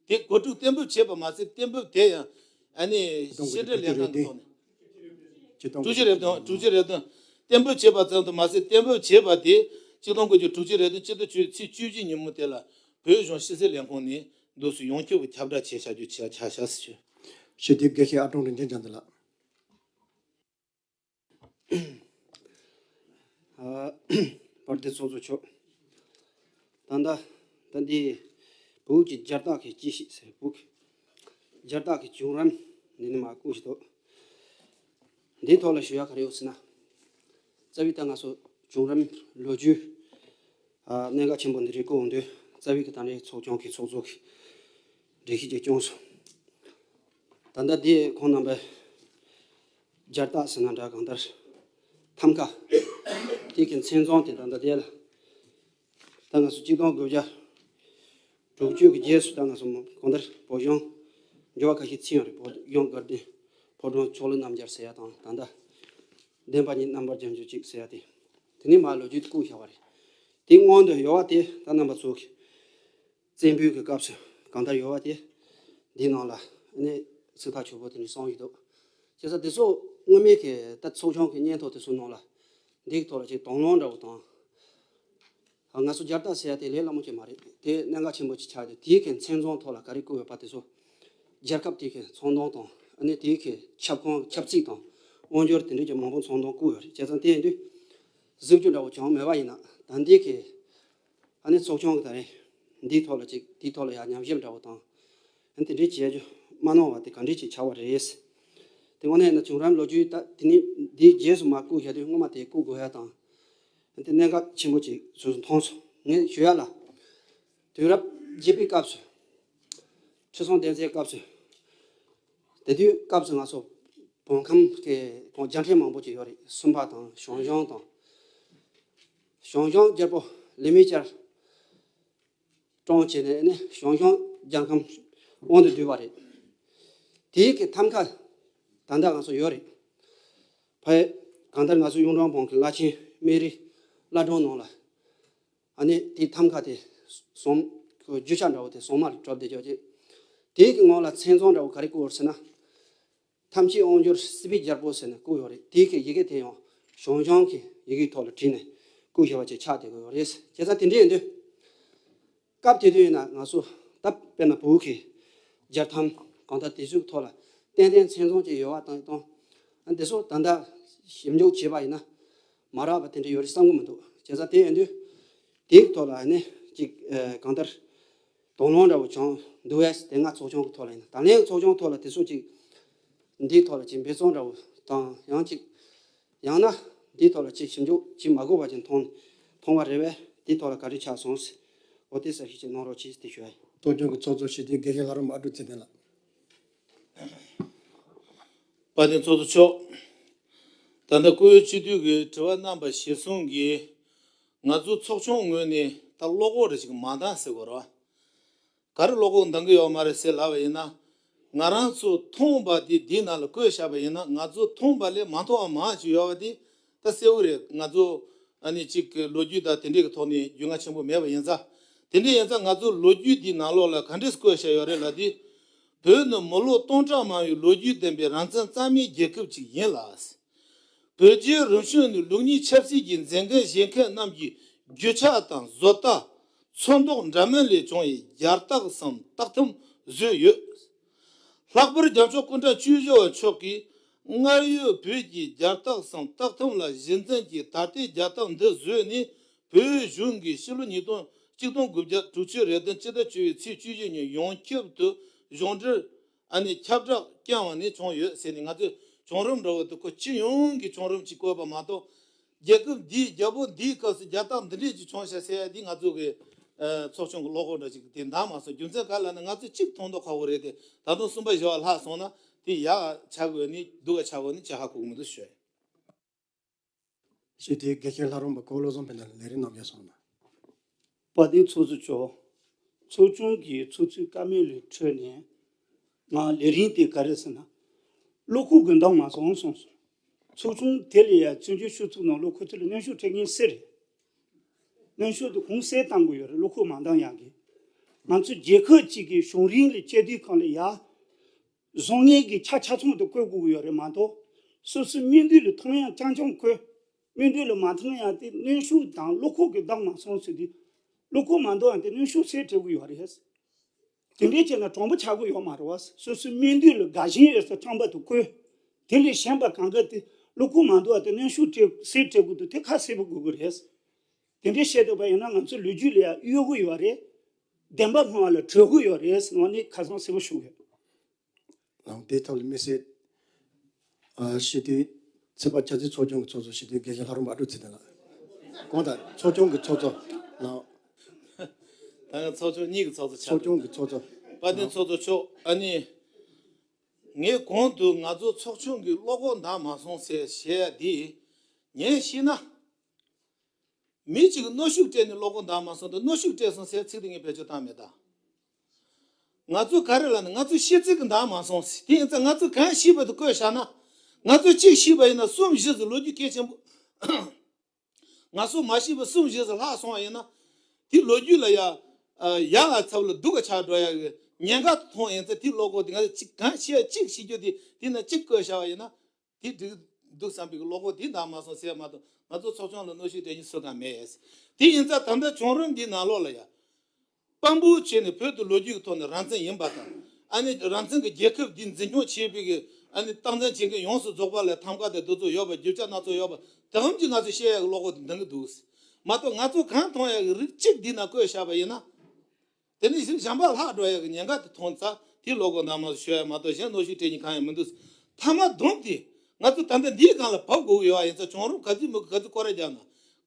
དེ་གོ་སྒྲིག་གཏན་འབེབས་བྱས་པ་མ་ཟད་གཏན་འབེབས་དེ་ཡང་ཨ་ནི་ཕྱི་འབྲེལ་ལས་ཁང་གི་ཐོག་ནས་དྲུག་ཅུ་རེ་བདུན་དྲུག་ཅུ་རེ་བདུན་གཏན་འབེབས་བྱས་པ་ཙམ་དུ་མ་ཟད་གཏན་འབེབས་བྱས་པ་དེ་གཅིག་སྟོང་དགུ་བརྒྱ་དྲུག་ཅུ་རེ་བདུན་སྤྱི་ཟླ་བཅུ་ཚེས་བཅུ་བཞི་ཉིན་མོ་དེ་ལ་བོད་གཞུང་ཕྱི་སྲིད་ལས་ཁུངས་ནས་འདུག་སེ་ཡོངས་ཁྱབ་ཀྱི་ཁྱབ་བསྒྲགས་བྱས་བཞག་རྒྱུ་ཆ་ཆ་བཞག་ཟེར་ཞུ། ཞུ་དེབ་དགེ་བཤེས་ཨ་ཀྲུང་རིན་ཆེན་རྒྱ་མཚོ་ལགས། ཨ་དཔལ་ལྡན་ཚོགས་གཙོ་མཆོག་ད་ལྟ་ད་འདི་བོད་ཀྱི་རྒྱལ་རྟགས་ཀྱི་སྐྱེས་གཤིས་ཟེར་བོད་ཀྱི་རྒྱལ་རྟགས་ཀྱི་བྱུང་རིམ་འདི་ནི་མ་བསྐུར་ཞིག་འདུག་འདིའི་ཐོག་ལ་ཞུ་ཡ་ག་རེ་ཡོད་ཟེར་ན། རྩ་བའི་ད་ང་ཚོ་བྱུང་རིམ་ལོ་རྒྱུས་ཨ་གནད་འགག་ཆེན་པོ་འདི་རིགས་བཀོད་འོང་དུས་རྩ་བའི་གི་ད་རེས་ཚོགས་ཆུང་གི་ཚོགས་གཙོ་གི་སྒྲིག་གཞི་ཅིག་བསྐྱངས་སོང་། ད་ལྟ་འདི་ཁོང་རྣམ་པས་རྒྱལ་རྟགས་ཟེར་ན་འདྲ་གང་ལྟར་ཐམ་ཀ་དེ་གི་མཚན་བཟང་དེ་ད་ལྟ་དེ་ལ་ད་ང་ཚོ་གཅིག་སྟོང་དགུ་བརྒྱ་དྲུག་ཅུ་གི་རྗེས་སུ་ད་ང་ཚོ་གང་ལྟར་བོད་གཞུང་འགྱུར་བ་ཁ་ཤས་ཕྱིན་ཡོད་རེད། བོད་གཞུང་དགའ་ལྡན་ཕོ་བྲང་ཕྱོགས་ལྷུང་རྣམ་རྒྱལ་ཟེར་ཡ་དང་ད་ལྟ་བདེན་པ་ཉིད་རྣམ་པར་རྒྱལ་འཇུག་ཅིག་ཟེར་ཡ་དེ་དེ་ནས་མར་ལོ་རྒྱུས་དེ་བསྐུར་བཞག་པ་རེད། དེ་སྔོན་དུ་ཡོད་པ་དེ་ད་རྣམ་པ་ཚོ་གི་བཙན་པོའི་གི་སྐབས་སུ་གང་ལྟར་ཡོད་པ་དེ་འདི་ནང་ལ་ནི་ཚིག་ཐག་ཆོད་པོ་དེ་ནས་གསུངས་ཡོད་འདུག་བྱས་ཙང་དེ་ཚོ་སྔོན་མའི་གི་ད་ཚོགས་ཆུང་གི་སྙན་ཐོ་དེ་ཚོ་ནང་ལ་འདིའི་ཐོག་ལ་ཅིག་དང་བླངས་འདྲ་བོ་དང་། ང་ཚོ་རྒྱལ་རྟགས་ཟེར་ཡ་དེ་ལས་སླ་མོ་ཅིག་མ་རེད། དེ་གནད་འགག་ཆེན་པོ་ཅིག་ཆགས་ཏེ། དེའི་གི་མཚན་བཟང་ཐོག་ལ་ག་རེ་བཀོད་ཡོད་པ་དེ་ཚོ། རྒྱལ་ཁབ་དེའི་གི་ཚོང་དོན་དང་། ཨ་ནི་དེའི་གི་ཁྱབ་ཁོངས་ཁྱབ་ཚིག་དང་དབང་སྒྱུར་དེ་འདྲའི་གི་མང་པོ་ཚོང་དོན་བཀོད་ཡོད་རེད། བྱས་ཙང་དེ་ཡིན་དུས་གཟིགས་རྒྱུ་འདྲ་བོ་ཅང་མེད་པ་ཡིན་ན། ད་འདི་གི་ཨ་ནི་ཚོགས་ཆུང་གི་ད་རེས་འདིའི་ཐོག་ལ་ཅིག་དེའི་ཐོག་ལ་ཡང་ཉམས་ཞིབ་འདྲ་བོ་དང་། ཨ་ནི་དེ་འདྲའི་བྱེད་རྒྱུ་མ་གནང་བ་དེ་ག་འདྲའི་ཅིག་ཆགས་པ་རེད། དེ་དངོས་གནས་ཡིན་ན་བྱུང་རིམ་ལོ་རྒྱུས་ད་དེ་ནི་འདིའི་རྗེས་སུ་མ་བཀོད་བཞག་དུས་སྔོན་མ་དེ་བཀོད་དགོས་ཡ་དང་། ཨ་ནི་དེ་གནད་འགག་ཆེན་པོ་ཅིག་སོ་སོ་མཐོང་སོང་། ངས་ཞུ་ཡ་ལ། དུས་རབས་བརྒྱད་པའི་སྐབས་སུ། ཁྲི་སྲོང་ལྡེ་བཙན་སྐབས་སུ། དེ་དུས་སྐབས་སུ་ང་ཚོ་བོད་ཁམས་ཀྱི་ཁོང་རྒྱལ་ཕྲན་མང་པོ་ཅིག་ཡོད་རེད། སུམ་པ་དང་ཞང་ཞུང་དང་། ཞང་ཞུང་རྒྱལ་པོ་ལི་མི་ཅར་བཀྲོངས་བྱས་ནས་ནི་ཞང་ཞུང་རྒྱལ་ཁམས་དབང་དུ་བསྡུས་པ་རེད། དེའི་གི་ཐམ་ཁ་ད་ལྟ་ང་ཚོ་ཡོད་རེད། ཕ་གི་གང་ལྟར་ང་ཚོ་གཡུང་དྲུང་བོན་གྱི་བླ་ཆེན་སྨན་རིའི་བླ་སྒྲུང་ནང་ལ། ཨ་ནི་དེའི་ཐམ་ཁ་དེ་ཟུང་རྒྱུ་ཆ་འདྲ་བོ་དེ་ཟུང་མ་ལ་གྲུབ་བསྡད་ཀྱོག་ཅིག་དེའི་གི་ངོ་ལ་མཚན་བཟང་འདྲ་བོ་ག་རེ་བཀོད་ཡོད་ཟེར་ན། ཐམས་ཅད་དབང་སྒྱུར་སྲིད་པའི་རྒྱལ་པོ་ཟེར་ནས་བཀོད་ཡོད་རེད། དེའི་གི་ཡི་གེ་དེ་ཡང་ཞང་ཞུང་གི་ཡི་གེའི་ཐོག་ལ་བྲིས་ནས་བཀོད་བཞག་པ་ཅིག་ཆགས་བསྡད་ཀྱི་ཡོད་རེད། བྱས་ཙང་དེ་འདྲ་ཡིན་དུས། སྐབས་དེ་དུས་ཡིན་ན་ང་ཚོ་ད་དཔེར་ན་བོད་ཀྱི་རྒྱལ་ཐམ་གང་ལྟར་དེ་ཚོའི་ཐོག་ལ་ཏན་ཏན་མཚན་བཟང་ཅིག་ཡོད་པ་དང་དང་། འདི་ཚོ་ད་ལྟ་ཞིབ་འཇུག་བྱས་པ་ཡིན་ན་མ་རག་པ་དེ་འདྲ་ཡོད་རེད་བསམ་གྱི་མི་འདུག་བྱས་ཙང་དེ་ཡིན་དུས་དེའི་ཐོག་ལ་ནི་ཅིག་ཨ་གང་ལྟར་དང་བླངས་འདྲ་བོ་བྱུང་འདུག་བས། དེ་སྔ་ཚོགས་ཆུང་གི་ཐོག་ལ་ཡིན་ན། ད་ལན་ཚོགས་ཆུང་ཐོག་ལ་དེ་ཚོ་ཅིག་འདིའི་ཐོག་ལ་ཅིག་འབད་བརྩོན་འདྲ་བོ་དང་། ཡང་ཅིག་ཡང་ན་འདིའི་ཐོག་ལ་ཅིག་ཞིབ་འཇུག་ཅིག་མ་དགོས་པ་ཅིག་མཐོང་མཐོང་བ་རེད་བས། འདིའི་ཐོག་ལ་ག་རེ་ཆགས་སོང་ཟེར། འོ་དེ་གསལ་བཤད་ཅིག་གནང་རོགས་གྱིས་ཟེར་དེ་ཞུ་ཡ་ཡིན། ཚོགས་ཆུང་གི་ཚོགས་གཙོ་ཞུ་དེ་དགེ་བཤེས་ལྷ་རམས་པ་ཨ་ཀྲུག་ཚེ་བརྟན་ལགས། དཔལ་ལྡན་ཚོགས་གཙོ་མཆོག་ད་ལྟ་བཀུར་འོས་སྤྱི་འཐུས་ཀྱི་དྲི་བ་རྣམ་པ་བཞི་གསུམ་གྱིས་ང་ཚོ་ཚོགས་ཆུང་ངོས་ནས་ད་བློ་ཁོག་རེ་ཞིག་མ་འདང་ཟེར་དགོས་རེད་བ། ག་རེ་བློ་ཁོག་འདང་གི་ཡོད་མ་རེད་ཟེར་ལབ་པ་ཡིན་ན། ང་རང་ཚོ་མཐོང་བ་དེ་འདི་ནང་ལ་བཀོད་བཞག་པ་ཡིན་ན། ང་ཚོ་མཐོང་བ་ལས་མ་མཐོང་བ་མང་ཅིག་ཡོད་པ་དེ་ད་གསལ་བོ་རེད། ང་ཚོ་ཨ་ནི་གཅིག་གི་ལོ་རྒྱུས་དང་དེ་འདྲའི་གི་ཐོག་ནས་རྒྱུས་མངའ་ཆེན་པོ་མེད་པ་ཡིན་ཙང་། དེ་འདྲ་ཡིན་ཙང་ང་ཚོ་ལོ་རྒྱུས་འདི་ནང་ལོགས་ལ་ག་འདྲས་བཀོད་བཞག་ཡོད་རེད་ལབ་དུས། བོད་ནི་མི་ལོ་སྟོང་ཕྲག་མང་བའི་ལོ་རྒྱུས་ལྡན་པའི་རང་བཙན་གཙང་མའི་རྒྱལ་ཁབ་ཅིག་ཡིན་ལ། བོད་རྒྱལ་རིམ་བྱོན་ནི་ལུགས་གཉིས་ཆབ་སྲིད་ཀྱི་མཛད་འགན་བཞེས་མཁན་རྣམས་ཀྱི་རྒྱུ་ཆ་དང་བཟོ་ལྟ། ཚོན་མདོག་འདྲ་མིན་ལས་བྱུང་བའི་རྒྱལ་རྟགས་སམ་རྟགས་ཐམ་བཟོས་ཡོད། ལྷག་པར་རྒྱལ་མཆོག་སྐུ་ཕྲེང་བཅུ་བཞི་པ་མཆོག་གིས་སྔར་ཡོད་བོད་ཀྱི་རྒྱལ་རྟགས་སམ་རྟགས་ཐམ་ལ་གཞི་འཛིན་གྱིས་ད་ལྟའི་རྒྱལ་རྟགས་འདི་བཟོས་ནས། བོད་གཞུང་གིས་ཕྱི་ལོ་ཉིས་སྟོང་ཆིག་སྟོང་དགུ་བརྒྱ་དྲུག་ཅུ་རེ་བདུན་ཕྱི་ཟླ་བཅུ་པའི་ཚེས་བཅུ་བཞི་ཉིན་ཡོངས་ཁྱབ་ཏུ་གཞུང་འབྲེལ་ཨ་ནི་ཁྱབ་བསྒྲགས་བསྐྱངས་པ་ནས་བྱུང་ཡོད་ཟེར་ནས། ང་ཚོས་བྱུང་རིམ་འདྲ་བོ་དེ་ཁོ་སྤྱི་ཡོངས་ཀྱི་བྱུང་རིམ་ཅིག་བཀོད་པ་མ་གཏོགས། རྒྱལ་ཁབ་འདིའི་རྒྱལ་པོ་འདིའི་སྐབས་སུ་རྒྱལ་རྟགས་འདི་འདྲས་ཅིག་བྱུང་ཤག་ཟེར་ཡ་འདི་ང་ཚོ་གི་ཨ་ཚོགས་ཆུང་གི་བློ་ཁོག་འདྲ་ཅིག་དེ་འདང་མ་སོང་། རྒྱུ་མཚན་ག་རེ་ལབ་ན། ང་ཚོས་གཅིག་མཐོང་མདོག་ཁ་པོ་རེད་དེ། ད་དུང་གསུམ་པ་བཞི་པ་ལྷག་སོང་ན་དེ་ཡག་ཆགས་དགོས་ནི་སྡུག་ག་ཆགས་དགོས་ནི་ཅི་ཧ་གོ་གི་མི་འདུག་ཞུ་ཡ་ཡིན། ཞུ་དེ་དགེ་བཤེས་ལྷ་རམས་པ་ཀོ་བློ་བཟང་ཕན་བདེ་ལགས་ལས་རིམ་གནང་རྒྱུ་སོང་ན། དཔལ་ལྡན་ཚོགས་གཙོ་མཆོག་ཚོགས་ཆུང་གི་ཚོགས་གཙོའི་བཀའ་མོལ་ལས་འཕྲོས་ནས། ང་ལས་རིམ་དེ་ག་རེ་ཟེར་ན། བློ་ཁོག་གི་འདང་མ་སོང་གསུངས་སོང་། ཚོགས་ཆུང་དེ་ལ་ཡ་བཙན་བྱོལ་སྤྱི་ཚོགས་ནང་བློ་ཁོག་དེ་ལ་གནོན་ཤུགས་སྤྲད་མཁན་སུ་རེད། གནོན་ཤུགས་དེ་གང་སུས་བཏང་གི་ཡོད་རེད། བློ་ཁོག་མ་འདང་ཡག་གི། ང་ཚོ་རྒྱལ་ཁབ་ཅིག་གི་གཞུང་རིང་ལ་སྤྱི་འཐུས་ཁང་ལ་ཡ། བཟང་ངན་གྱི་ཆ་ཆ་ཚང་དུ་བཀོད་དགོས་ཀྱི་ཡོད་རེད་མ་གཏོགས། སོ་སོའི་སྨིན་དུས་ལ་མཐོང་ཡག་རྐྱང་རྐྱང་བཀོད། སྨིན་དུས་ལ་མ་མཐོང་ཡག་དེ་གནོན་ཤུགས་དང་བློ་ཁོག་གི་འདང་མ་སོང་ཟེར་དུས། བློ་ཁོག་མ་འདང་ཡག་དེ་གནོན་ཤུགས་སུས་སྤྲད་དགོས་ཡོད་རེད། དེ་འདྲས་བྱས་ན་དྲང་པོ་ཆགས་ཀྱི་ཡོད་མ་རེད་བ། སོ་སོའི་སྨིན་དུས་ལ་དགའ་ཞེན་ཡོད་ས་ཁྲམ་པ་དུ་བཀོད། དེ་ལས་གཞན་པ་གང་ག་དེ་བློ་ཁོག་མ་འདང་བ་དེ་གནོན་ཤུགས་སྤྲད་སུས་སྤྲད་དགོས་འདུག་དེ་ཁ་གསལ་པོ་དགོས་ཀྱི་རེད། དེ་འདྲས་བཤད་ཐུབ་པ་ཡིན་ན་ང་ཚོ་ལོ་རྒྱུས་ལ་ཡང་གཡོལ་གྱི་ཡོད་རེད། བདེན་པ་སྨྲ་བ་ལ་གྲོས་ཀྱི་ཡོད་རེད་ཟེར་ནས་ཁ་སང་གསལ་པོ་ཞུ་གི་ཡོད། ལགས། དེའི་ཐོག་ལ་དམིགས་བསལ་ཨ་སྤྱི་འཐུས་ཚོགས་པ་ཆབ་སྲིད་ཚོགས་ཆུང་གི་ཚོགས་གཙོ་སྤྱི་འཐུས་དགེ་བཤེས་ལྷ་རམས་པ་ཨ་ཀྲུག་ཚེ་བརྟན་ལགས། གང་ལྟར་ཚོགས་ཆུང་གི་ཚོགས་གཙོ་ལགས། ད་ང་ཚོགས་ཆུང་གཉིས་ཀྱི་ཚོགས་གཙོ་ཆགས། ཚོགས་ཆུང་གི་ཚོགས་གཙོ། དཔལ་ལྡན་ཚོགས་གཙོ་མཆོག་ཨ་ནི། ངས་གོང་དུ་ང་ཚོ་ཚོགས་ཆུང་གི་བློ་ཁོག་འདང་མ་སོང་ཟེར་བཤད་ཡ་འདི། ངས་ཤེས་ན། མི་གཅིག་གིས་གནོན་ཤུགས་སྤྲད་ནས་བློ་ཁོག་འདང་མ་སོང་དང་། གནོན་ཤུགས་སྤྲད་སོང་ཟེར་ཚིག་དེ་ངས་བེད་སྤྱོད་བཏང་མེད་ད། ང་ཚོ་ག་རེ་ལབ་ན། ང་ཚོ་ཤེས་ཚིག་གི་འདང་མ་སོང་ཟེར། དེ་ཡིན་ཙང་ང་ཚོ་གང་ཤེས་པ་དེ་བཀོད་བཞག་ན། ང་ཚོ་གཅིག་ཤེས་པ་ཡིན་ན་གསུམ་བཞི་ཟེར་ལོ་རྒྱུས་གལ་ཆེན་པོ། ང་ཚོ་མ་ཤེས་པ་གསུམ་བཞི་ཟེར་ལྷག་སོང་བ་ཡིན་ན། དེ་ལོ་རྒྱུས་ལ་ཡ། ཨ། ཡག་ག་ཚབ་ལ་སྡུག་ག་ཆགས་འགྲོ་ཡ་གི་ ཉེན་ཁ་མཐོང་ཡིན་ཙང་དེའི་བློ་ཁོག་དེ་ང་ཚོ་གཅིག་གང་བཤད་གཅིག་བཤད་རྒྱུ་དེ་དེ་ན་གཅིག་བཀོད་བཞག་པ་ཡིན་ན་དེ་འགྲིག་འདུག་བསམ་པའི་བློ་ཁོག་དེ་འདང་མ་སོང་ཟེར་མ་གཏོགས་ང་ཚོ་ཚོགས་ཆུང་ལ་གནོན་ཤུགས་སྤྲད་མཁན་སུ་གང་མེད། དེ་ཡིན་ཙང་ད་ལྟ་བྱུང་རིམ་འདིའི་ནང་ལོགས་ལ་ཡ། དཔང་པོ་བྱས་ནས་བོད་དུ་ལོ་རྒྱུས་ཀྱི་ཐོག་ནས་རང་བཙན་ཡིན་པ་དང་། ཨ་ནི་རང་བཙན་གྱི་རྒྱལ་ཁབ་འདི་འཛིན་སྐྱོང་བྱེད་པའི་གི་ཨ་ནི་སྟངས་འཛིན་བྱེད་མཁན་ཡོངས་སུ་རྫོགས་པ་ལ་ཐམ་ག་དང་དེ་ཚོ་ཡོད་པ་རྒྱུ་ཆ་སྣ་ཚོགས་ཡོད་པ་དེ་ཙམ་གྱིས་ང་ཚོས་བཤད་ཡག་གི་བློ་ཁོག་དེ་འདང་གི་འདུག་མ་གཏོགས་ང་ཚོ་གང་མཐོང་ཡག་གི་རིགས་གཅིག་འདི་ན་བཀོད་བཞག་པ་ཡིན་ན། དེ་ནས་གཞན་གཞན་པ་ལྷག་འགྲོ་ཡག་གི་ཉེན་ཁ་དེ་མཐོང་ཙང་དེའི་བློ་ཁོག་འདང་མ་ཞུ་ཡག་མ་གཏོགས་གཞན་གནོན་ཤུགས་སྤྲད་མཁན་གང་ཡང་མི་འདུག་མཐའ་མ་བསྡོམས་ཏེ་ང་ཚོ་ད་ལྟ་འདིའི་སྒང་ལ་བབས་དགོས་ཀྱི་ཡོད་པ་ཡིན་ཙང་བྱུང་རིམ་ག་ཚོད་མི་ག་ཚོད་སྐོར་ར་རྒྱབ་ན་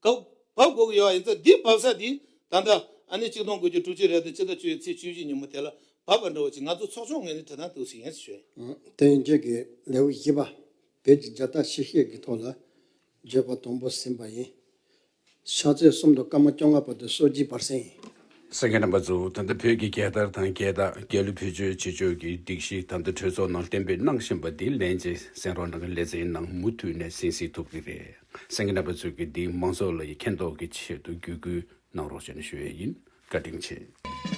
ག་བབས་དགོས་ཀྱི་ཡོད་པ་ཡིན་ཙང་འདི་བབས་ས་དེ་ད་ལྟ་ཨ་ནི་ཆིག་སྟོང་དགུ་བརྒྱ་དྲུག་ཅུ་རེ་དང་ཕྱི་ཟླ་བཅུ་ཡི་ཚེས་བཅུ་བཞི་ཉིན་མོ་དེ་ལ་བབས་པ་འདྲ་བོ་ཅིག་ང་ཚོ་ཚོགས་ཆུང་ངོས་ནས་དྲི་བ་འདུག་ཟེར་ཡིན་ཞུ། དེ་ཡིན་རྗེས་ཀྱི་ལེའུ་བཞི་པ། བོད་ཀྱི་རྒྱལ་དར་ཕྱི་བཤིག་གི་ཐོག་ལ་བརྗོད་པ་དང་པོ་ཟིན་པ་ཡིན། ཕྱག་ཚོད་གསུམ་དང་སྐར་མ་བཅོ་ལྔ་བར་དུ་སོ་བརྒྱའི་བར་གསེང་ཡིན། གསན་མཁན་རྣམ་པ་ཚོ། ད་ལྟ་བོད་ཀྱི་རྒྱལ་དར་དང་རྒྱལ་དར་རྒྱལ་གླུ་བེད་སྤྱོད་བྱེད་ཕྱོགས་ཀྱི་སྒྲིག་གཞི་ད་ལྟ་གྲོས་ཚོགས་ནང་གཏན་འབེབས་གནང་བཞིན་པ་འདི་ལན་ཅིག་གསན་རོགས་གནང་། ལེ་ཚན་ནང་མུ་མཐུད་ནས་གསན་གཟིགས་ཐུབ་ཀྱི་རེད། གསན་མཁན་རྣམ་པ་ཚོས་ཀྱི་འདི་མང་ཚོགས་ལ་ཡི་མཁྱེན་རྟོགས་ཀྱི་ཆེད་དུ་བརྒྱུད་སྐུལ་གནང་རོགས་ཞེས་ནས་ཞུ་ཡས་ཡིན། བཀའ་དྲིན་ཆེ།